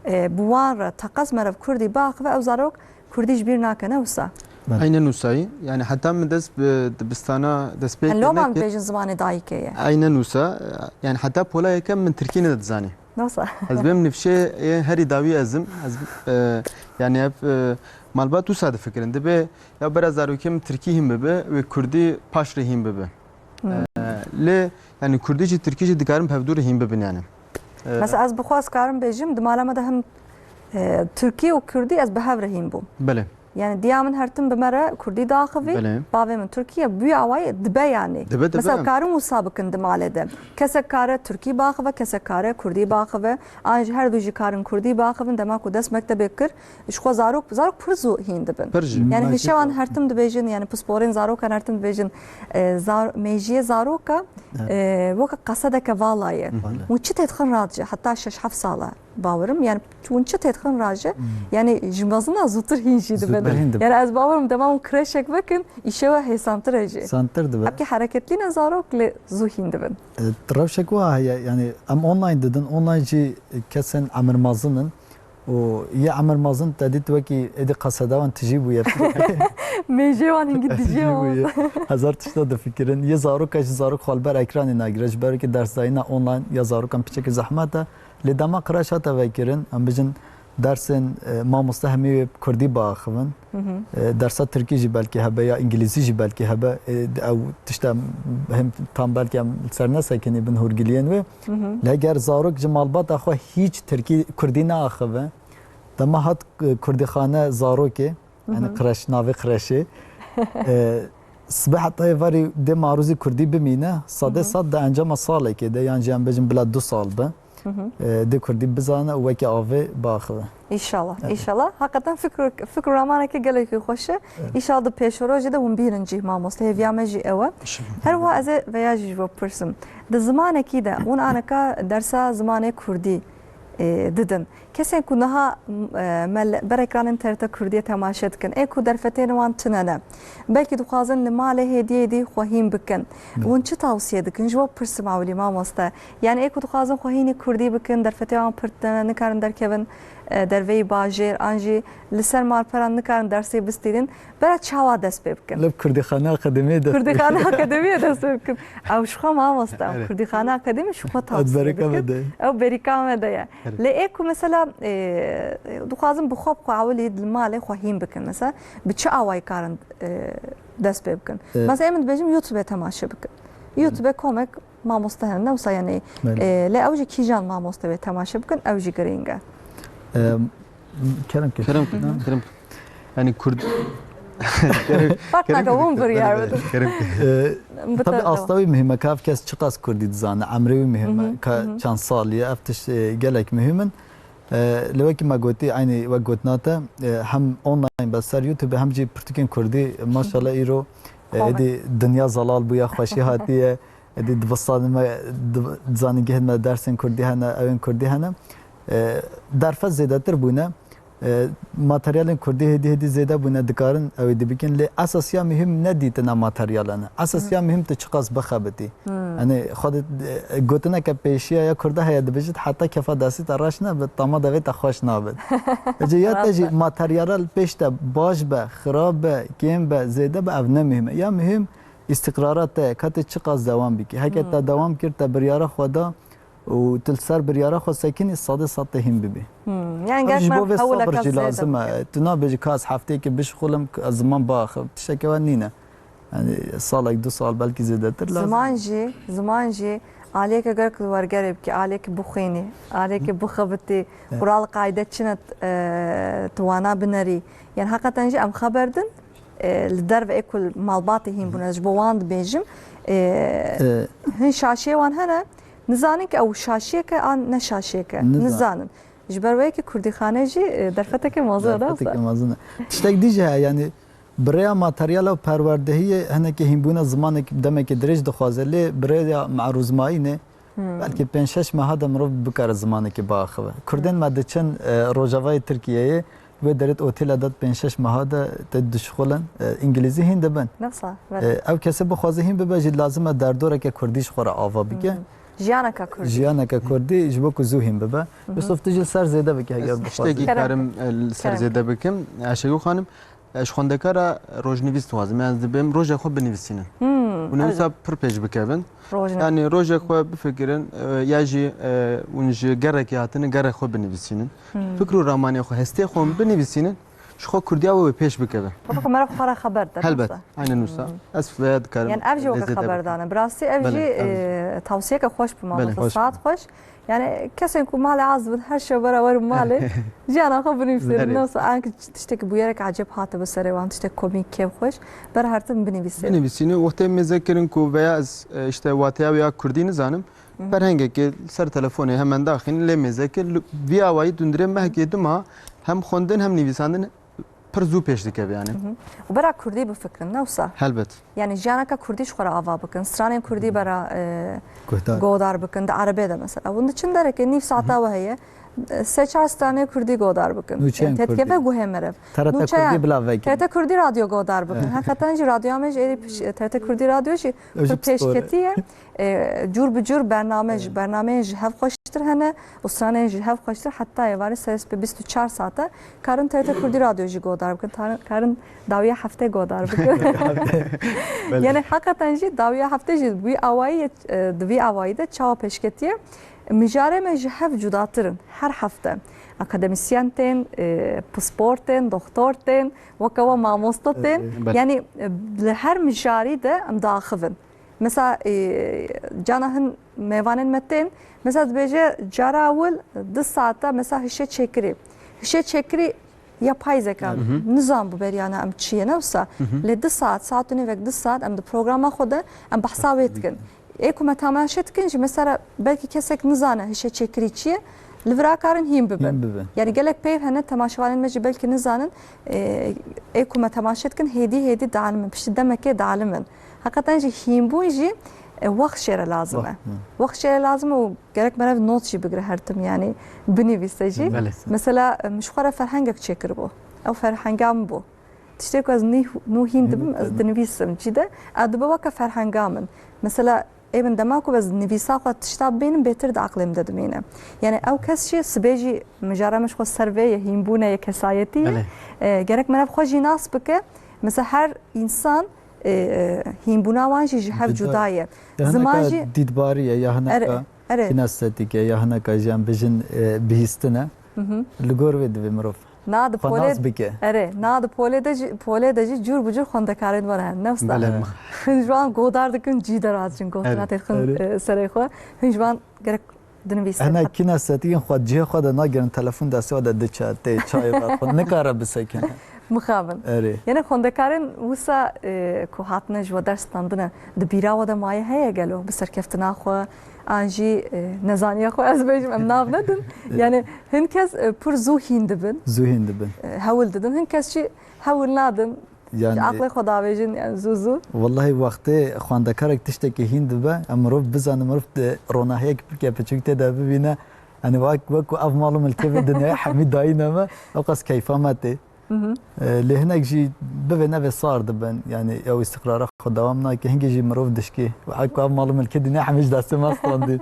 e, bi wan re teqez meriv kurdî biaxive, ew zarok kurdî ji bîr nake, ne wisa? Belê. Aynen wisa ye. Yani heta min dest bi dibistana dest pê Em kir loma nekir. dibêjin zimanê dayikê ye. Aynen wisa. Yani heta pola yekem min tirkî nedizanî. Ne wisa? Ez bêm nifşê ê herî dawî ez im. Ez, e, yani ev, e, malbat wisa difikirin. Dibe ya bera zarokê min tirkî hîn bibe wê kurdî paş re hîn bibe. Hmm. E, lê yani kurdî jî tirkî jî dikarin bi hevdû re hîn bibin yani. E, Mesela ez bi xwe ez karim bêjim, di mala me de him, e, tirkî û kurdî ez bi hev re hîn bûm. Belê. Yani diya min her tim bi me re kurdî diaxivî, Belê. bavê min tirkî ye, bi wî awayî dibe yani. Dibe, dibe. Mesela karin wisa bikin di malê de. Kesek kare tirkî biaxive, kesek kare kurdî biaxive. An jî her du jî karin kurdî biaxivin, dema ku dest mektebê kir, ji xwe zarok, zarok pir zû hîn dibin. Pir jî. Yani Belkî hişewan xwe- her tim dibêjin, yani pisporên zarokan her tim dibêjin, e, zar-, mêjiyê zaroka, Evet. E, weke qesedeke vala ye. Hı hı. Hûn çi têdixin raje, heta şeş heft sala bawerim. Yani hûn çi têdixin raje, yani ji mezina zûtir hîn jî dibin. Zûtir hîn dibin. Yani ez bawerim dema hûn kreşek vekin, îşewa hêsantir e jî. Hêsantir dibe. Hepkî hereketlî ne zarok lê zû hîn dibin. E, rewşek wa heye, yani em online didin, online jî kesên emir mezin in. û yê emir mezin te dît wekî êdî qeseda wan tijî bûye. Mêjê wan hingî dijî bûye. Hezar tişta difikirin. Yê zaroka jî zarok xwe li ber ekranê nagire. Ji ber wekî dersdayîna online ya zarokan piçekî zehmet e. Lê dema qreş hate vekirin, em bijin dersên, e, mamoste hemî wê bi kurdî biaxivin. Hı hı. E, dersa tirkî jî belkî hebe ya îngilîzî jî belkî hebe. E, ew tişta hem tam belkî em li ser nesekinî bin hûrgiliyên wê. Hı hı. Lê ger zarok ji malbata xwe hîç tirkî, kurdî neaxive, dema hat, e, kurdîxane zarokê, Hı hı. yani kreş, navê kreşê, e, sibê heta êvarî dê marûzî kurdî bimîne, sadê Hı hı. sad di encama salekê de, yan jî em bêjin bila du sal be, Hı hı. e, dê kurdî bizane û wekî avê biaxive. Înşallah, Evet. înşallah. Hakikaten fikr, fikr û ramaneke gelekî xweş e. Evet. Înşallah di pêşerojê de hûn bînin cîh mamoste. Hêviya me jî ew e. Teşekkür Her wiha ederim. ez ê veya jî ji we bipirsim. Di zimanekî de hûn aneka dersa zimanê kurdî, e, didin. Kesên ku niha, m-, e, me li ber ekranên T R T Kurdiyê temaşe dikin, ê ku derfetên wan tune ne. Belkî dixwazin li malê hêdî hêdî xwe hîn bikin. Evet. Hûn çi tawsiye dikin? Ji we bipirsim ewilî mamoste. Yani ê ku dixwazin xwe hînî kurdî bikin, derfetê wan pir tune ne, nikarin derkevin, e, derveyî bajêr, an jî li ser malperan nikarin dersê bistînin, bera çawa dest pê bikin? Li Kurdîxane Akademiyê dest pê Kurdîxane Akademiyê dest pê bikin. Ew ji xwe mamoste, Evet. Kurdîxane Akademiyê ji xwe tawsiye Berika dikin. me de. Ew berîka me de ye. Evet. Lê ê ku mesela, e, dixwazin bi xwe bi xwe ewilî li malê xwe hîn bikin. Mesela bi çi awayî karin, e, dest pê bikin? E, Mesela ê min dibêjim YouTube-ê temaşe bikin. YouTube-ê komek mamoste hene, ne wisa yani, Belê. e, lê ew jî kîjan mamoste wê temaşe bikin, ew jî girîng e. E, kerem ke. Kerem ke, kerem ke. Yani Kurd... Kerem, Partnaka kerem ke, hûn biryar bidin. Kerem ke. E, Bi tabii te asta wî muhîm e, ka ev kes çiqas Kurdî dizane, emrê wî muhîm e, Hı hı, ka hı hı. çend salî ye, ev tişt, e, gelek muhîm in. E, lê wekî me gotî, eynî wek gotina te, e, hem online be ser YouTube, hem jî pirtûkên Kurdî, maşallah îro, e, Komik. êdî dinya zelal bûye, xweşî hatiye, êdî dibistanê me, di-, di zanîngehên me dersên Kurdî hene, ewên Kurdî hene. E, derfet zêdetir bûne. E, materyalên Kurdî hêdî hêdî zêde bûne, dikarin ew ê dî bikin. Lê esasiya muhîm ne dîtina materyalan e. Esasiya Hı. muhîm tu çiqas bixebitî. Hmm. Yanî xwe di, e, gotineke pêşiya ya Kurda heye, dibêjit heta kefa destî te reş nebe, tama devê te xweş nabe. Ece ya te Rast jî e. materyala li pêş te baş be, xirab be, kêm be, zêde be, ev ne muhîm e. Ya muhîm îstiqrara te ye, ka tu çiqas dewam bikî. Heke te Hmm. dewam kir, te biryara xwe da û tu li ser biryara xwe sekinî, sedê sed te hîn bibî. Hmm. Yani Ev gerek ji bo me vê hewleka sabir jî zêde lazim e. bike. Tu nabêjî ka ez hefteyekê bişixulim, ez ziman biaxivim. Tişteke we nîne. Yani salek, du sal, belkî zêdetir lazim. Ziman jî, ziman jî aliyeke gerek li wergerê bikî, aliyeke bixwînî, aliyeke bixebitî, Evet. qural qaîde çi ne, e, tu wana binerî. Yani heqeten jî em xeber din, e, li derve ê ku malbatê hîn bûne, ji bo wan dibêjim, e, E. hin şaşiyê wan hene, nizanin ki ew şaşiyeke an ne şaşiyeke. Nizanin. Nizanin. Ji ber wê yekê Kurdîxane jî, e, derfeteke mezin e, Derfeteke rast e. mezin e. Tiştek dî jî heye, yani bi rêya materyala û perwerdehiyê hinekî hînbûna zimanek demekî dirêj dixwaze, lê bi rêya merûzmayînê Hmm. belkî pênc şeş meha de mirov bikare zimanekî biaxive. Kurdên Hmm. me diçin, e, rojavayê Tirkiyeyê, wê derê di otêla de pênc şeş meha de tê dişixulin, e, îngilîzî hîn dibin. Ne wisa, E, belê. ew kesê bixwaze hîn bibe jî lazim e derdoreke kurdî ji xwe re ava bike. Hmm. Jiyaneke kurdî. Jiyaneke kurdî ji bo ku zû hîn bibe. Hı hı. Yusuf, tu jî li ser zêde bike, heger Ez bixwazî. tiştekî Kerem. karim, e, li ser Kerem. zêde bikim. Ayşegül Hanım, e, ji xwendekara rojnivîs dixwazim. Yani ez dibêm rojek xwe binivîsînin. Hmm, Hûn ê evet. wisa pir pêş bikevin. Rojnivîs. Yani rojek xwe bifikirin, e, ya jî, e, hûn ji gerekê hatine, gerek xwe binivîsînin. Hmm. Fikr û ramanê xwe, hestê xwe hûn binivîsînin, ji xwe kurdiya we wê pêş bikeve. Baba, ku meriv xwe re xeber de, Helbet, nasıl? aynen wisa. Hmm. Ez vêya dikarim Yani ev jî weke lê zêde xeber bikim. dane. Bi rastî ev Belê, jî, ev jî. e, tawsiyeke xweş bi Belê. malbata, Xweş. saet xweş. Yani kesên ku malê az dibin, her şev bera werin malê, jiyana xwe binivîsînin. Belê. Nasıl? Anki tiştekî bûyerek ecêb hatibe serê wan, tiştek komîk, kêfxweş, bera her tim binivîsînin. Binivîsînin, wextê mêze kirin ku veya ez, e, işte wateya wê ya kurdî nizanim, Hı hı. Ferhengekê li ser telefonê hemen daxînin, lê mêze kir, li, vî awayî dundurê mehekê dima hem xwendin hem nivîsandin pir zû pêş dikeve yani. Hı hı. Û bera kurdî bifikirin, ne wisa? Helbet. Yani jiyaneke kurdî ji xwe re ava bikin, stranên kurdî bera, e, guhdar, godar bikin, di erebê de mesela. Hûn diçin derekê nîv saeta we heye, e, sê çar stranê kurdî godar bikin. Nûçeyên kurdî. Yani tetkeve guhê meriv. T R T Nûçeyan, kurdî bila vekin. T R T Kurdî radyo godar bikin. Evet. Hakikaten jî radyoya me jî êdî piş-, T R T Kurdî radyo jî pir pêşketî ye. E, cûr bi cûr bername, bernameyên ji hev xweştir hene û stranên ji hev xweştir, heta êvarê serê sibê bîst û çar saete karin T R T Kurdî radyo jî godar bikin, tarin-, karin dawiya heftê godar bikin. Belê. Yani hakikaten jî dawiya heftê jî wî awayî ye, e, di vî awayî de çawa pêşketiye. Mijarê me ji hev cudatir in. Her hefte akademisyen tên, e, pispor tên, doxtor tên, weke we mamoste tên. E, e. Belê. Yani, e, li her mijarî de em diaxivin. Mesela, e, cana hin mêvanên me tên, mesela dibêje cara ewil du saeta mesela hişê çêkirî. Hişê çêkirî yapay zeka, hı hı, nizan bû beriyana em çi ye, ne wisa. Hı hı. Lê du saet, saet û nîvek, du saet em di programa xwe de em behsa wê dikin. Ê ku me temaşe dikin jî mesela belkî kesek nizane hişê çêkirî çi ye, li vira karin hîn bibin. Hîn bibin. Yani gelek peyv hene temaşevanên me jî belkî nizanin, e, ê ku me temaşe dikin hêdî hêdî dialimin, piştî demekê dialimin. Hakikaten jî hînbûn jî, e, wext jê re lazim e. Wext, hı. Wext jê re lazim e û gerek meriv not jî bigire her tim, yani binivîse jî. Belê. Mesela, e, min ji xwe re ferhengek çêkiribû. Ew ferhenga min bû. Tiştê ku ez nî-, nû hîn dibim, ez dinivîsim cî de. Ew dibe weke ferhenga min. Mesela, ê min dema ku ez nivîsa xwe tişta bibînim, bêtir di aqlê min de dimîne. Yani ew kes jî sibê jî mijara min ji xwe ser vê ye, hînbûne ye, kesayetî ye. Belê. E, gerek meriv xwe jî nas bike. Mesela her însan, e, e, hînbûna wan jî ji hev cuda ye. Cuda ye. Ya hineka dîtbarî ye, ya hineka, erê, erê, kînestetîk e, ya hineka jî em bijin, e, bihîstin e. Hı hı. Li gor vê divê mirov xwe nas bike. Na di polê, erê, na di polê de jî, polê de jî cûr bi cûr xwendekarên wan hene. Ne wisa? Belê. Hin ji wan godar dikin, cî de radicin gotina tê dixin, erê, e, serê xwe. Hin ji wan gerek dinivîsin. Hene kînestetîkên xwe cihê xwe de nagirin, telefon destê xwe de diçe, tê çayê ve xwe nikare bisekine. Mixabin. Erê. Yene xwendekarên wisa, e, ku hatine ji we ders standine, di bîra we de maye heye gelo bi serkeftina xwe, an jî, e, nezaniya xwe ez bêjim, em nav nedin. Yani hin kes, e, pir zû hîn dibin. Zû hîn dibin. E, hewl didin. Hin kes jî hewl nadin. Yani, ji aqlê xwe davêjin, yani zû zû. Wellahî wextê xwendekarek tiştekî hîn dibe, em mirov bizane, mirov di ronahiyek pir ke piçûk tê de bibîne. Yani wek, wek ku ev mal û milkê vê dinyayê hemî dayîne me, ew qas keyfa me tê. Hı hı. E, lê hinek jî bivê nevê sar dibin. Yani ew îstiqrara xwe dewam nake. Hingê jî mirov dişkî. Wek ku ev mal û milkê dinyayê hemî ji destê me standî.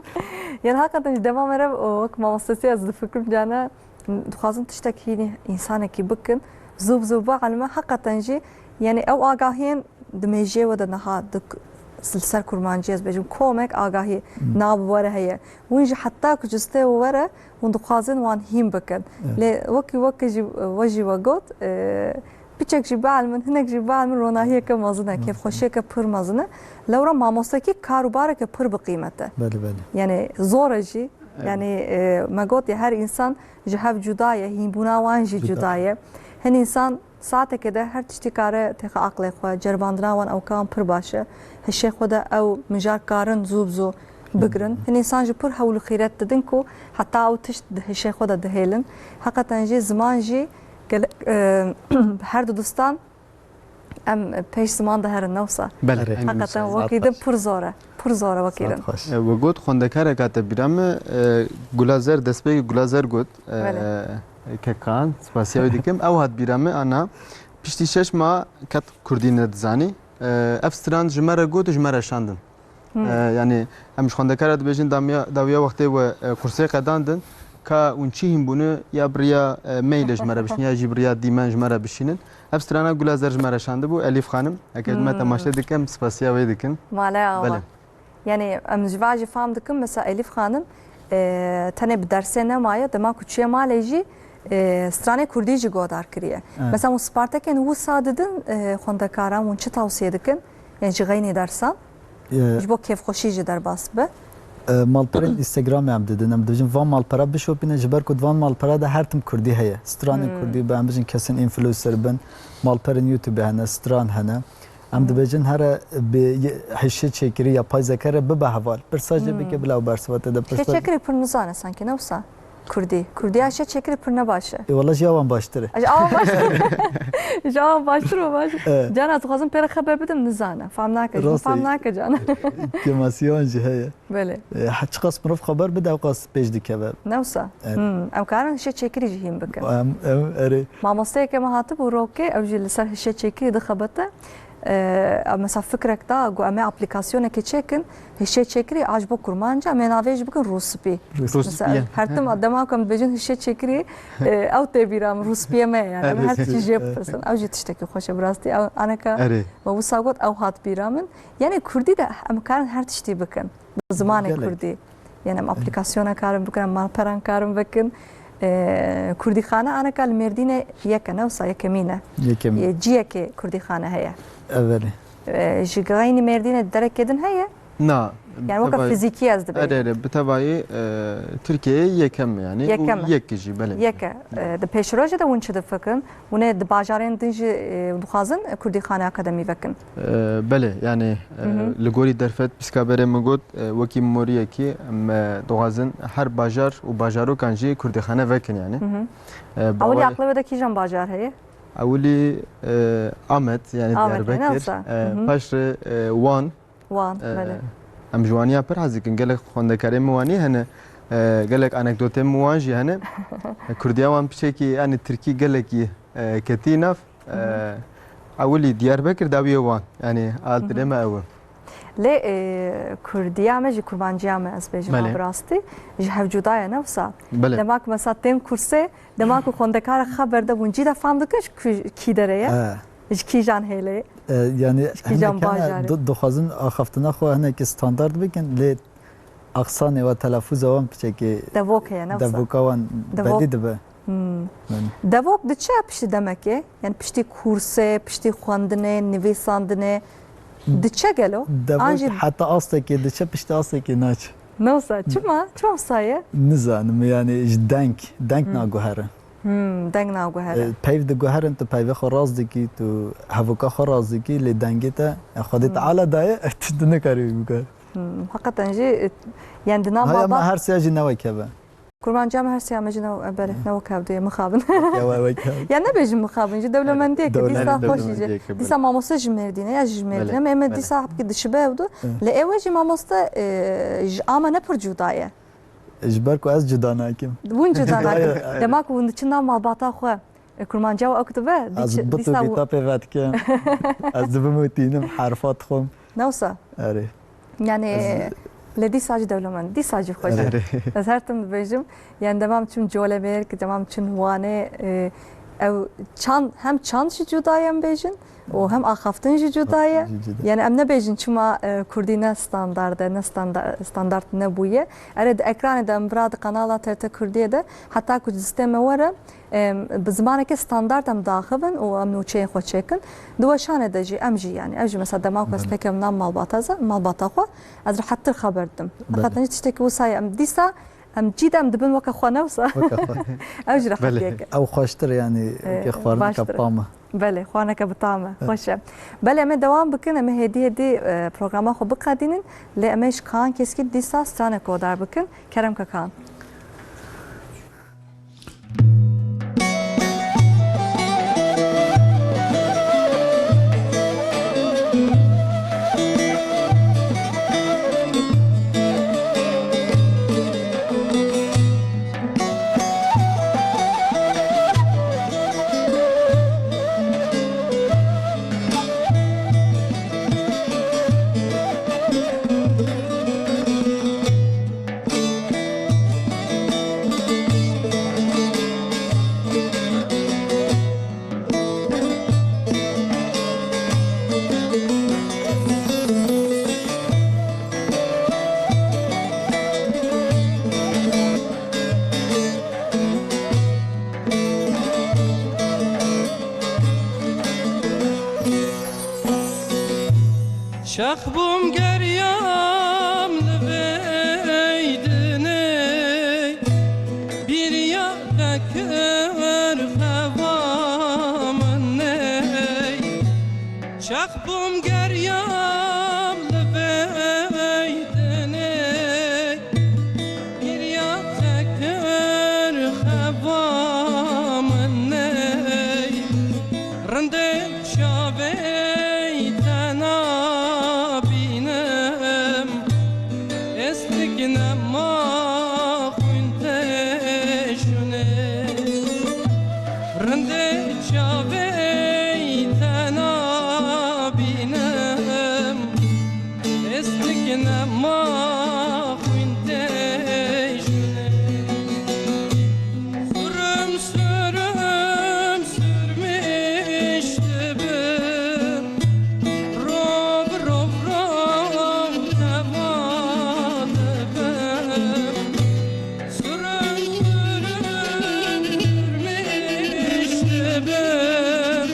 Yani hakikaten jî dema meriv û wek mamostesê ez difikirim cana, dixwazin tiştek hînî însanekî bikin, zû bi zû bielime, heqeten jî, yani ew agahiyên di mêjiyê we de niha di k-, li ser kurmancî ez bêjim, komek agahî, hmm, nav were heye. Hûn jî heta ku cistê we were, hûn dixwazin wan hîn bikin. Evet. Lê wekî, wekî jî, we jî we got, e, piçek jî bielimin, hinek jî bielimin, ronahiyeke mezin e, hmm, kêfxweşiyeke pir mezin e. Lewra mamostekî kar û bareke pir bi qîmet e. Belê, belê. Yani zor e jî, Evet. Yani, e, me got ya, her însan ji hev cuda ye, hînbûna wan jî cuda ye. Cuda ye. Hin însan saeteke de her tiştî kare têxe aqlê xwe, ceribandina wan ewka wan pir baş e. Hişê xwe de ew mijar karin zû bi zû bigirin. Hı hı. Hin însan jî pir hewl û xîret didin ku heta ew tişt di hişê xwe de dihêlin. Heqeten jî ziman jî gele-, e, her du distan Em pêş ziman de herin, ne wisa? Belê, Erê. Heqeten wekî din pir zor e. Pir zor e wekî din. Saet xweş. E, we got, xwendekarek hate bîra min, e, Gulazer, destpêkê Gulazer got, e, Belê. Kekan, spasiya wê dikim. Ew hat bîra min, ana, piştî şeş ma ket kurdî nedizanî. E, ev stran ji me re got û ji me re şandin. Hmm. E, yani, em ji xwendekara dibêjin damiya-, dawiya wextê we, e, kursê qedandin, ka hûn çi hîn bûne ya bi riya, e, mailê ji me re bişînin, ya jî bi riya dîmen ji me re bişînin. Ev strana Gula Zer ji me re şandibû, Elîf Xanim. Eke ji me Hmm. temaşe dikin, em spasiya wê dikin. Male awa. Belê. Yani, em ji va jî fam dikin, mesela Elîf Xanim, e, tenê bi dersê nemaye, dema ku çûye malê jî, e, stranê kurdî jî godar kiriye. Evet. Mesela, hûn spartekên wisa didin, e, xwendekaran, hûn çi tawsiye dikin? Ên ji xeynî dersan, Ee, ji bo kêfxweşî jî derbas be. Ee, malperên Instagramê em didin, em dibêjin van malpera bişopîne, ji ber ku di van malpera de her tim kurdî heye. Stranên Hmm. kurdî be, em bijin kesên influencer bin, malperên YouTube hene, stran hene. Em Hmm. dibêjin here bi ye-, hişê çêkirî, yapay zeka re bibe heval. Pirsa jê Hmm. bike bila ew bersiva te de Hişê pirsa çêkirî pir nizane sanki, ne wisa? Kurdî. Kurdiya şe çekirî pir ne baş e. E, wala ji awan baştir e. Ji awan baştir. Ji awan baştir û baş. E. Cana, tu xwazim pê re xeber bidim, nizane. Fam nake, ji Rast fam e. nake cana. Kêmasiyan jî heye. Belê. E, he, çiqas mirov xeber bide, ew qas pêş dikeve. Ne wisa? Evet. Hmm, em karin şe çekirî jî hîn bikin. Em, em, erê. Mamosteyeke me hatibû rokê, ew jî li ser hişê çekirî dixebite. E, mesela fikrek da, got, em ê aplîkasyonekê çêkin, hişê çekirî a ji bo kurmanca, em ê navê jî bikin Rûspî. Rûspî. Mesela, Rûspî. Her tim dema ku em dibêjin hişê çekirî, e, ew tê bîra min, Rûspiyê me ye, yani, em her tiştî jê bipirsin. Ew jî tiştekî xweş e, bi rastî. Ew aneka Erê. me wisa got, ew hat bîra min. Yani, kurdî de em karin her tiştî bikin. Bi zimanê Gelek. kurdî. Yani, em aplîkasyona karin bikin, em malperan karin bikin. E, kurdîxane aneka li Mêrdînê yek e, ne wisa yekemîn e. Yekemîn. E, ciyekê kurdîxane heye. Evelî. E, ji xeynî Mêrdînê derekê din heye? Na. Yani, weke Tevayî fizîkî ez dibêjim. Erê, erê, bi tevayî, e, Tirkiyeyê yekem e, yani, û Yekem e. yek jî, belê. Yek e. E, di pêşrojê de hûn çi difikin? Hûn ê di bajarên din jî, e, dixwazin kurdîxane akademî vekin? E, belê, yani, e, Hı hı. li gorî derfet pîskaberê min got, e, wekî moriyekî em, e, dixwazin her bajar û bajarokan jî kurdîxane vekin, yani. Hı hı. E, Ewilî bawê- aqlê we de kîjan bajar heye? Ewilî, e, Amed, yani Amed, Diyarbekir, ne wisa? e, Hı hı. paşrê, e, Wan, Wan, E, belê. em ji waniya pir hez dikin. Gelek xwendekarên min wanî hene. E, gelek anekdotên min wan jî hene. Kurdiya wan piçekî, yani tirkî gelekî, e, ketî nav. E, Hı hı. ewilî Diyarbekir, dawiyê Wan. Yani altirê Hı hı. me ew e. Lê, e, kurdiya me jî kurmanciya me, ez bêjim Belê. a bi rastî, ji hev cuda ye, ne wisa? Belê. Dema ku mesela tên kursê, dema ku xwendekara xeber de bûn, cî de fam dikin ji ku-, kî derê ye? He. Ji kîjan hêlê? E, yani Ji kîjan hinek hene bajarê? di-, dixwazin axaftina xwe hinekî standard bikin, lê aqsanê we, telafûza wan piçekê Devok heye, ne wisa? devoka wan Devok. belî dibe. Hmm. Yani. Devok diçe piştî demekê? Yani piştî kursê, piştî xwendinê, nivîsandinê, diçe gelo? Devok An jî heta astekê diçe, piştî astekê naçe. Ne wisa? Çima? Çima wisa ye? Nizanim, yani ji deng, deng Hmm. naguhere. Hmm, deng naguhere. E, peyv diguherin, tu peyvê xwe rast dikî, tu hevoka xwe rast dikî, lê dengê te, e, Xwedê Hmm. Teala daye, tu, tu nikarî wî bikar. Hmm, heqeten jî, e, yani di nav Haya me malbat her sêya jî ne wek hev e. Kurmanciya me her sêya me jî ne, e, belê, ne wek hev diye, mixabin. Ya we wek hev. Ya nebêjin mixabin, jî dewlemendiyeke, Dewlem-, dîsa xweş jî. dewlemendiyeke, belê. Dîsa mamoste ji Mêrdîn e, ya ji Mêrdîn e. Belê, Em ê belê. dîsa hepkî dişibe ew du. Hı. Lê ew ê jî mamoste, e, ji a me ne pir cuda ye. Ji ber ku ez cuda nakim. Hûn cuda nakin. Aye, aye. Dema ku hûn diçin nav malbata xwe, e, kurmanciya we ew dibe, Ez dî-, bit û dîsa bîta pê vedikim. Ez dibim û tînim, herfa dixwim. Ne wisa? Erê. Yani, Ez lê dîsa jî dewlemend, dîsa jî xweş e. Erê. Ez her tim dibêjim, yani dema min çim Colemêrg, dema min çim Wanê, e, ew çand, hem çand jî cuda ye em bêjin, û hem axaftin jî cuda ye. Jî cuda. Yani em nebêjin çima, e, kurdî ne standard e, ne standa-, standard nebûye. Erê di ekranê de em vira di kanala T R T Kurdiyê de heta ku distê me were, em, bi zimaneke standard em daxivin û em nûçeyên xwe çêkin. Di weşanê de jî em jî yani, ev jî mesela dema ku ez Belê. tekem nav malbata ze-, malbata xwe, ez rehettir xeber didim. Belê. Heqeten jî tiştekî wisa ye. Em dîsa Em cî de em dibin weke xwe, ne wisa? Weke xwe. Ew jî Belê. rehetiyek e. Ew xweştir, yani, Ee, weke xwarineke baştir. tam e. Belê, xwarineke bi tam e. Evet. Xweş e. Belê, em ê dewam bikin, em ê hêdî hêdî, e, programa xwe biqedînin, lê em ê ji Kaan Keskî dîsa stranek guhdar bikin. Kerem ke Kaan. Nema xwîn tê jinê. Sürüm sürüm sürmüş dibim. Rov rov rov neva dibim. Sürüm sürüm sürmüş dibim.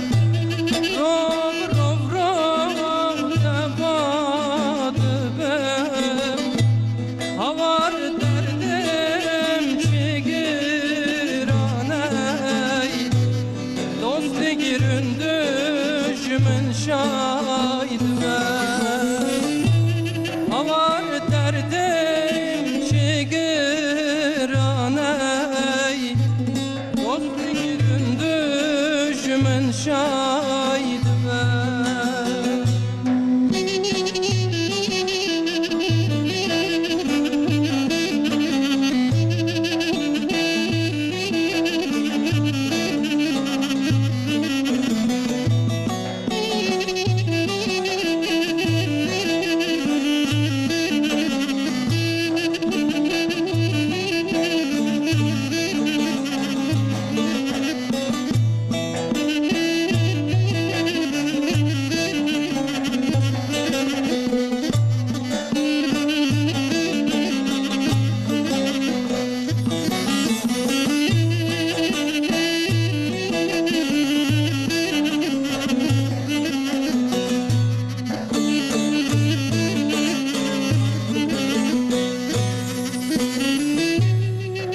Rov rov rov neva dibim. Havar derdim çi giran ey. Dost digirin dijmin şahid be. Havar derdim çi giran ey. Dost digirin dijmin şahid be.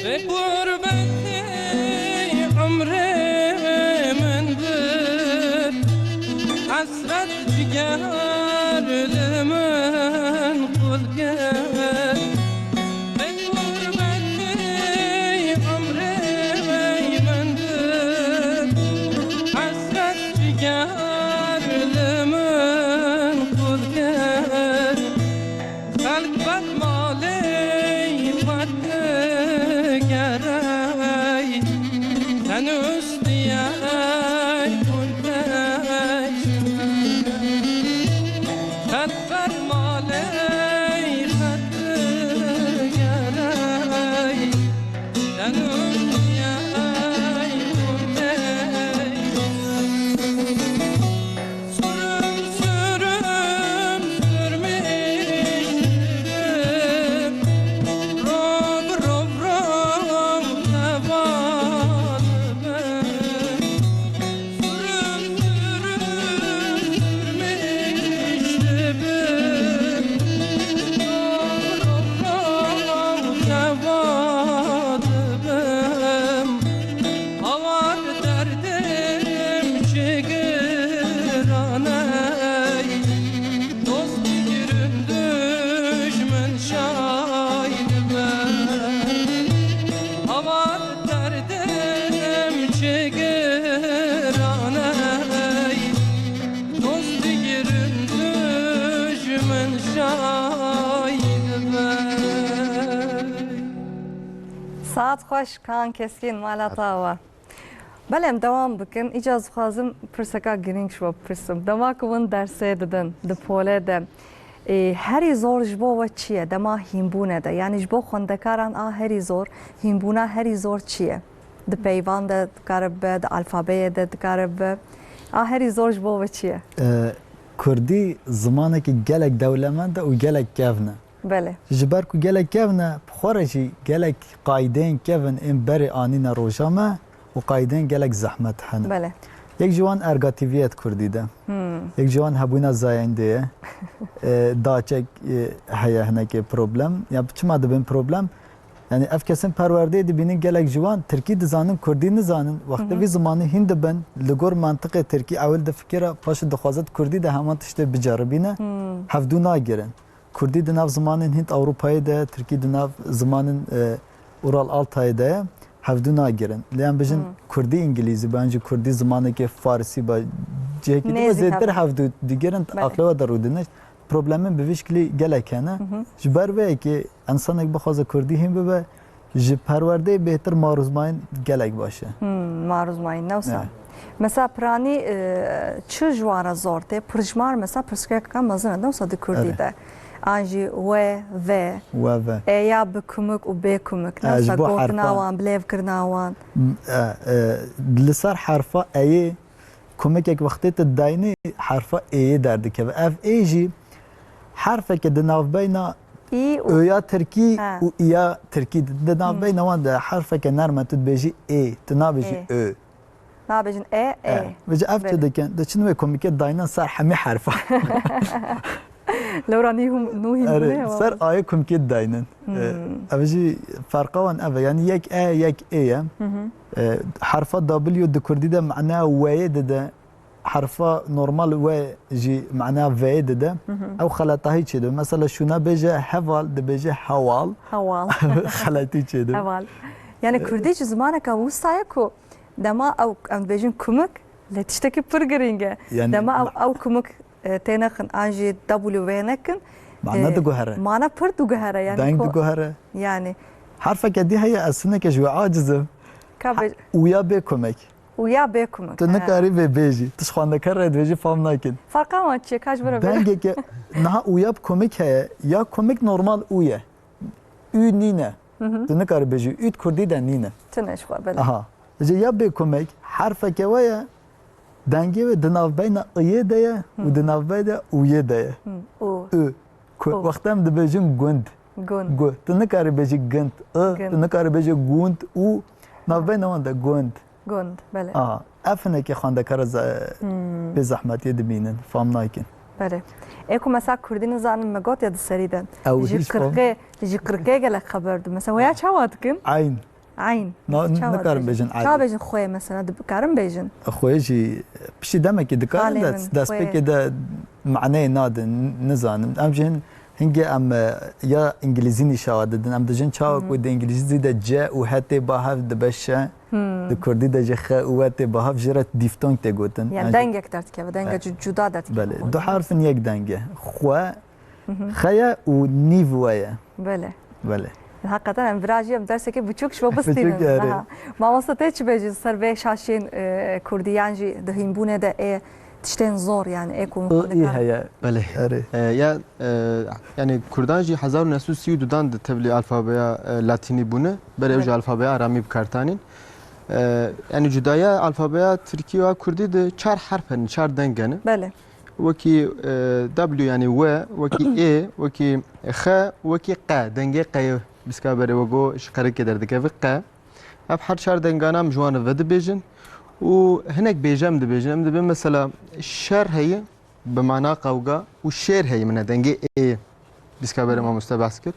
Bi gurbetê umrê min bir, hesret ciger li min qul kir. Bi gurbetê umrê min bir, hesret ciger li min qul kir. Xelk ber malê xwe digerey, tenûstiyey xwe tey. Xelk ber malê xwe digerey, tenûstiyey xwe tey. Sürüm sürüm sürmüş dibim. Rov rov rov neva dibim. Sürüm sürüm sürmüş dibim. Rov rov rov neva dibim. Havar derdim çi giran ey. Dost digirin dijmin şahid be. Havar derdim çi giran ey. Dost digirin dijmin şahid be. Saet xweş, Kan Keskîn, mala te ava. Belê, em dewam bikin. Îca ez dixwazim pirseka girîng ji we bipirsim. Dema ku hûn dersê didin, di polê de, ê, herî zor ji bo we çi ye? Dema hînbûnê de, yanî ji bo xwendekaran a herî zor, hînbûna herî zor çi ye? Di peyvan de dikare bibe, di alfabeyê de dikare bibe. A herî zor ji bo we çi ye? E, Kurdî zimanekî gelek dewlemend e û gelek kevn e. Belê. Ji ber ku gelek kevn e, bi xwe re jî gelek qaydeyên kevn ên berê anîne roja me û qaydeyên gelek zehmet hene. Belê. Yek ji wan ergatîviyet kurdî de. Hmm. Yek ji wan hebûna zayendê ye. E, daçek, e, heye hinekê problem. Ya çima dibin problem? Yani ev kesên perwerdeyê dibînin gelek ji wan tirkî dizanin, kurdî nizanin. Wextê Hı hı. vî zimanî hîn dibin, li gor mentiqê tirkî ewil difikire, paşê dixwaze di kurdî de heman tiştê biceribîne, Hmm. hevdû nagirin. Kurdî di nav zimanên Hînd Ewropayê de ye, tirkî di nav zimanên, e, Ural Altayê de ye, hevdû nagirin. Lê em bijin Hmm. kurdî îngilîzî be, an jî kurdî zimanekê farisî be, cihekî din be Nêzîk zêdetir hebe. hevdû digirin, Belê. aqlê we de rûdine. Problemên bi vî şiklî gelek hene. Hı hı. Ji ber vê yekê însanek bixwaze kurdî hîn bibe, ji perwerdeyê bêhtir marûzmayîn gelek baş e. Hmm, marûzmayîn, ne wisa? Evet. Mesela piranî, e, çi ji wan re zor tê? Pirjmar mesela pirsgirêkeka mezin e, ne wisa di kurdî Evet. de. an jî we, ve. We, ve. E ya bi kumik û bê kumik. E, ji bo herfa. Gotina wan, bilêvkirina wan. E, e, li ser herfa eyê kumikek wextê tu dayînî herfa êyê derdikeve. Ev ê jî herfeke di navbeyna Î û öya tirkî û îya tirkî di, di navbeyna wan de herfeke nerm e, tu dibêjî ê, tu nabêjî ö. Nabêjin e, ê. E. Vêca ev çi dikin? Diçin wê komikê daynin ser hemî herfa. Lewra nî hûn, nû hîn bûne. Ser ayê komikê daynin. E, ev jî ferqa wan ev e. Yani yek e, yek ê ye. E, herfa W di kurdî de mana weyê dide. Herfa normal we jî mana veyê dide. Ew xeletahî çêdibe. Mesela şûna bêje heval, dibêje hewal. Hewal. Xeletî çêdibe. Heval. Yani kurdî jî zimaneke wisa ye ku dema ew, em dibêjin kumik, lê tiştekî pir girîng e. Yani dema ew, ew kumik, e, tênexin an jî W vê nekin, mana e, diguhere. Mana pir diguhere. Yani deng diguhere. Yani. Herfeke dî heye, ez hineke ji we aciz im. Ka bê- Uya bê kumek. Û ya bê kumik. Tu nikarî vê bêjî. Tu ji xwendekar re dibêjî fam nakin. Ferqa wan çi ye? Ka ji vir re bêje. Dengeke, niha û ya bi kumik heye. Ya kumik normal û ye. Û nîne. Tu nikarî bêjî. Û di kurdî de nîne. Tune ji xwe, belê. Aha. Ji ya bê kumik, herfeke we ye. Dengê wê di navbeyna iyê de ye û di navbeyna ûyê de ye. Û. Û. Ku. Wexta em dibêjin gund. Gund. Gu. Tu nikarî bêjî gund. I. Gund. Tu nikarî bêjî gund. Û. Navbeyna wan de gund. Gund, belê. Aha. Ev hinekî xwendekara ze-, pê zehmetiyê dibînin, fam nakin. Belê. Ê ku mesela kurdî nizanin me got ya di serî de. Ew hîç fam- Ji qirqê, ji qirqê gelek xeber dibin. Mesela, hoya çawa dikin? Eyn. Eyn. Na, çawa nikarin bêjin eyn. Çawa bêjin xwê mesela, dikarin bêjin? Xwê jî piştî demekî dikarin de, destpêkê de maneyê nadin, n-, nizanim. Em jî hin-, hingê em, e, ya îngilîzî nîşawa didin. Em dijin çawa ku di îngilîzî de C û H tê ba hev dibe şe, di kurdî de jî X û W tê ba hev, jê re dîftong tê gotin. Yani dengek derdikeve, denga cu-, cuda derdikeve. Belê. Du herfin yek denge. Xwe, Xeye û nîv we ye. Belê. Belê. Heqeten em virajî em dersekê biçûk ji bo bistînin. Biçûk, erê. Aha. Mamoste tê çi bêjî ser vê şaşiyên, e, kurdî yan jî di hînbûnê de ê tiştên zor, yani ê ku I, î heye. Belê. Erê. E, ya, e, yani kurdan jî hezar û neh sed û sî û du dan di tevlî alfabeya, e, latînî bûne. Berê ew jî alfabeya aramî bi kar tanîn. E, yani cudaya alfabeya tirkî û kurdî de çar herf hene, çar deng hene. Belê. Wekî, e, W, yani we, wekî ê, wekî x, wekî q. Dengê q'yê bîska berê we got ji qerikê derdikeve q. Ev her çar dengana em ji wan ve dibêjin û hinek bêje em dibêjin. Em dibên mesela şer heye, bi mana qewga û şêr heye, min e dengê ê. Bîska berê mamoste behs kir.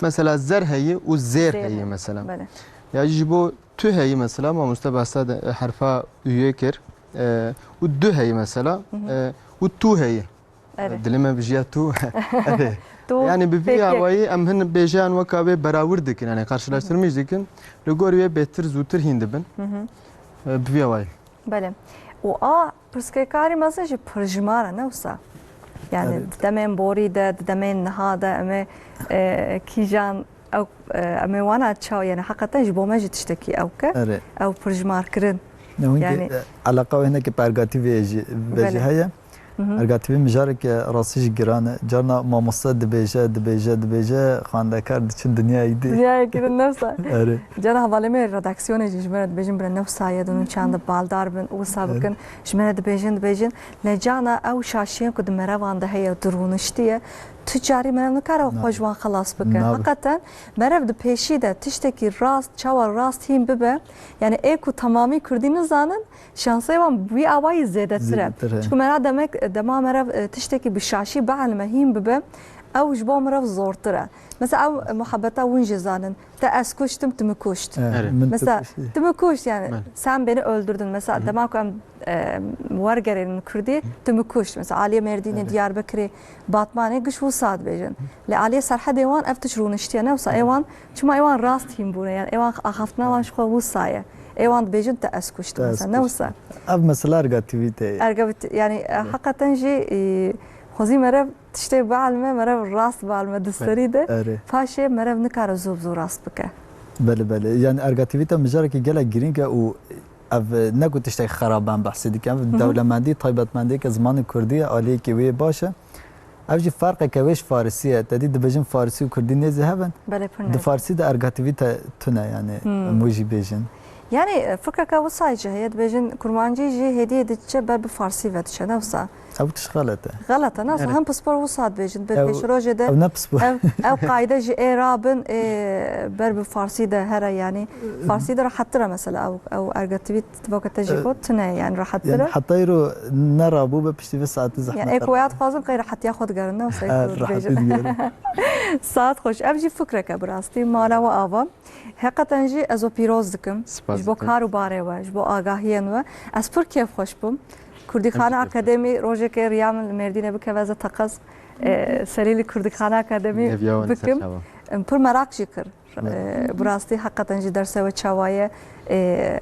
Mesela zer heye û zêr heye mesela. Belê. Ya jî ji bo tu heye mesela, mamoste behsa de, e, herfa ûyê kir. E, û du heye mesela. E, û tu heye. Erê. Dilê me bijiya tu. Erê. Tu. Yani bi vî awayî em hin bêjeyan weka wê berawir dikin, yani karşılaştırmış dikin. Li gor wê bêtir zûtir hîn dibin. E, bi vî awayî. Belê. Û a pirsgirêkarî mezin jî pirjimar e, ne wisa? Yani di demên borî de, di demên niha de em ê, e, kîjan ew, e, em ê wana çaw, yani heqeten ji bo me jî tiştekî ew ke, ew pirjimarkirin. Ne hûn yani, e, eleqa wê hinekî bi Erga T V'yê jî, ve jî heye. Erga T V mijareke rastî jî giran e. Carna mamoste dibêje, dibêje, dibêje, xwendekar diçin dinyayê dî. Dinyayê kirin nefsa. Erê. Carna hevalê me redaksiyonê jî ji me re dibêjin bire nefsa ye, dûn çanda baldar bin, wisa bikin. Ji me re dibêjin, dibêjin. Lê carna ew şaşiyên ku di merevan de heye, tu rûniştiye, tu carî merev nikare xwe ji wan xelas bike. Heqeten merev di pêşî de tiştekî rast, çawa rast hîn bibe, yani ê ku temamî kurdî nizanin, şansê wan bi wî awayî zêdetir e. Zêdetir e. Çunku mera demek, dema mera, e, tiştekî bi şaşî bielime hîn bibe, ew ji bo mirov zortir e. Mesela ew muhebeta hûn jî zanin. Te ez kuştim, tu mi kuşt. Evet, min tu kuşt. Mesela tu mi kuşt yani, sen beni öldürdün. Mesela dema ku em, e, wergerênin kurdî, tu mi kuşt. Mesela aliyê Mêrdînê, Diyarbekirê, Batmanê giş wisa dibêjin. Lê aliyê Serhedê wan ev tişt rûniştiye, ne wisa. Ê wan, çima ê wan rast hîn bûne, yani ê wan axaftina wan ji xwe wisa ye. Ê wan dibêjin te ez kuştim, mesela, ne wisa. Ev mesela Erga T V te ye. Erga T V, yani, e, heqeten jî, e, xwezî merev tiştê bielme, merev rast bielme di serî de. Erê. Paşê merev nikare zû bi zû rast bike. Belê, belê. Yani Erga T V te mijarekî gelek girîng e û ev, e, ne ku tiştek xerab em behsê dikin. Ev dewlemendî, taybetmendiyeke zimanê kurdî ye, aliyekî wê baş e. Ev jî ferqeke wê ji Farisî ye. Te dî dibêjin Farisî û Kurdî nêzî hev in. Belê, pir nêzî. Di Farsî de ergativîte tune, yanî Hmm. em wê jî bêjin. Yanî, e, fikreke wisa jî heye, dibêjin kurmancî jî hêdî hêdî diçe ber bi Farsî ve diçe, ne wisa? Ew tişt xelet e. Xelet e, ne wisa? Erê. Hem pispor wisa dibêjin, dibê Ew, pêşrojê de ew ne pispor. ew, ew qayde jî ê rabin, ê, ber bi Farsî de here, yanî Farsî de rehettir e mesela, ew, ew ergativî tivaka te jî E, got, tune ye, yanî rehettir yanî e. heta îro ne rabû be piştî vê saetî zehmet Yani, ê ku e. ya dixwazin qey rehetiya xwe digerin, ne wisa Ha, ku rehetî dibêjin. digerin. Saet xweş. Ev jî fikreke bi rastî, mala we ava. Heqeten jî ez we pîroz dikim. Spas Ji bo dikim. kar û barê we, ji bo agahiyên we. Ez pir kêfxweş bûm. Kurdîxane Em jî kêfxweş. Akademî rojekê riya min li Mêrdînê bikeve, ez ê teqez, e, serî li Kurdîxane Akademî Hêviya wan ser bikim. çavan. Em pir meraq jî kir. Ne. E, bi rastî heqeten jî dersa we çawa ye, e,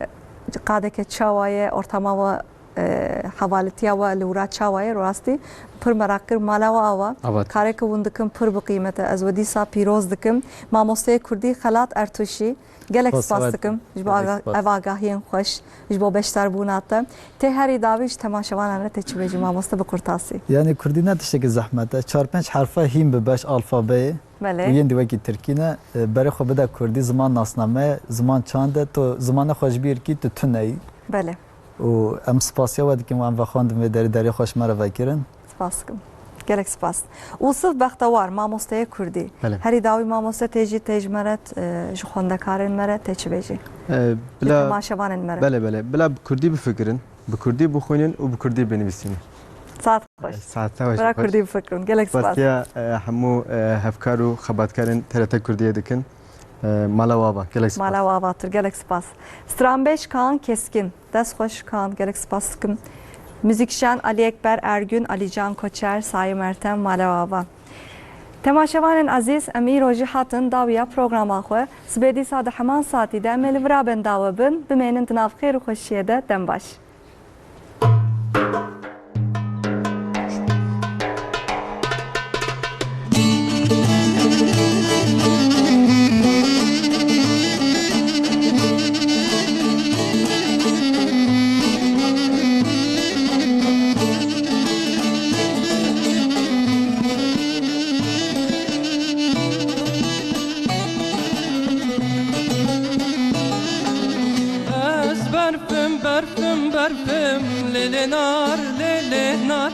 qadeke çawa ye, ortama we, e, hevaletiya we li wira çawa ye, rastî pir meraq kir. Mala we ava. Ava. Kareke hûn dikin pir bi qîmet e. Ez we dîsa pîroz dikim. Mamosteyê Kurdî Xelat Ertuşî, gelek Spas spas Xelat. dikim ji bo Gelek aga-, spas. ev agahiyên xweş, ji bo beşdarbûna te. Tê herî dawî ji temaşevanan re tê çi bêjî, mamoste, bi kurtasî? Yanî Kurdî ne tiştekî zehmet e. Çar pênc herfa hîn bi beş alfabeyê. Belê. Û yên dî wekî Tirkî ne. E, berê xwe bide Kurdî, ziman nasname ye, ziman çand e, tu zimana xwe ji bîr kî, tu tune yî. Belê. Û em spasiya we dikin, wan vexwandin vê derê, derê xwe ji me re vekirin. Spas dikim. Gelek spas. Ûsif Bextewar, mamosteyê Kurdî. Belê. Herî dawî mamoste tê jî, tê ji me re, e, ji xwendekarên me re tê çi bêjî? E, Ji bila temaşevanên me re. Belê, belê. Bila bi Kurdî bifikirin, bi Kurdî bixwînin û bi Kurdî binivîsînin. Saet xweş. Saet xweş. Bira Kurdî bifikirin. Gelek spas. Spasiya, e, hemû, e, hevkar û xebatkarên T R T Kurdiyê dikin. E, mala we ava. Gelek spas. Mala we avatir. Gelek spas. Stranbêj Kaan Keskin. Dest xweş Kaan. Gelek spas dikim. Muzîkjen Ali Ekber Ergün, Ali Can Koçer, Sayım Ertem, mala we ava. Temaşevanên ezîz, em îro jî hatin dawiya programa xwe. Sibê dîsa di heman saetî de em ê li vira bên dawe bin. Bimênin di nav xêr û xweşiyê de. Dem baş. Ez berfim, berfim, berfim, lê lê nar, lê lê nar.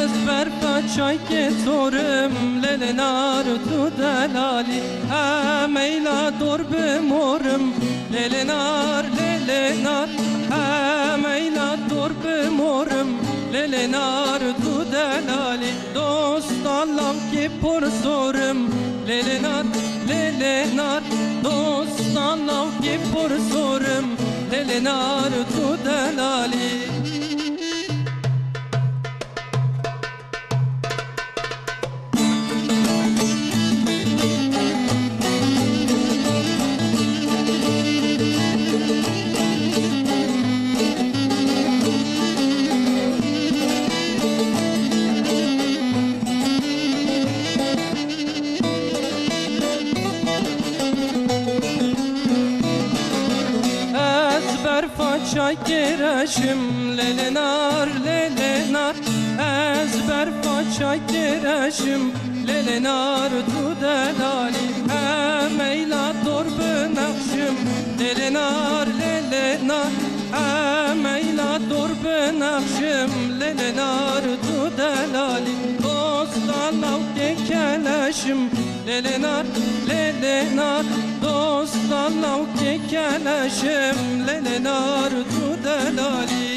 Ez berfa çayke zorim, lê lê nar, tu delalî. He meyla dor bimorim, lê lê nar, lê lê nar. He meyla dor bimorim, lê lê nar, tu delalî. Dosta lawkê por zorim, lê lê nar, lê lê nar. Dosta lawkê por zorim, lê lê nar, tu delalî. Ez berfa çayke reşim, lê lê nar, lê lê nar. Ez berfa çayke reşim, lê lê nar, tu delalî. He meyla dor binexşim, lê lê nar, lê lê nar. He meyla dor binexşim, lê lê nar, tu delalî. Dosta lawkê keleşim, lê lê nar, lê lê nar. Dosta lawkê keleşim, lê lê nar, tu delalî.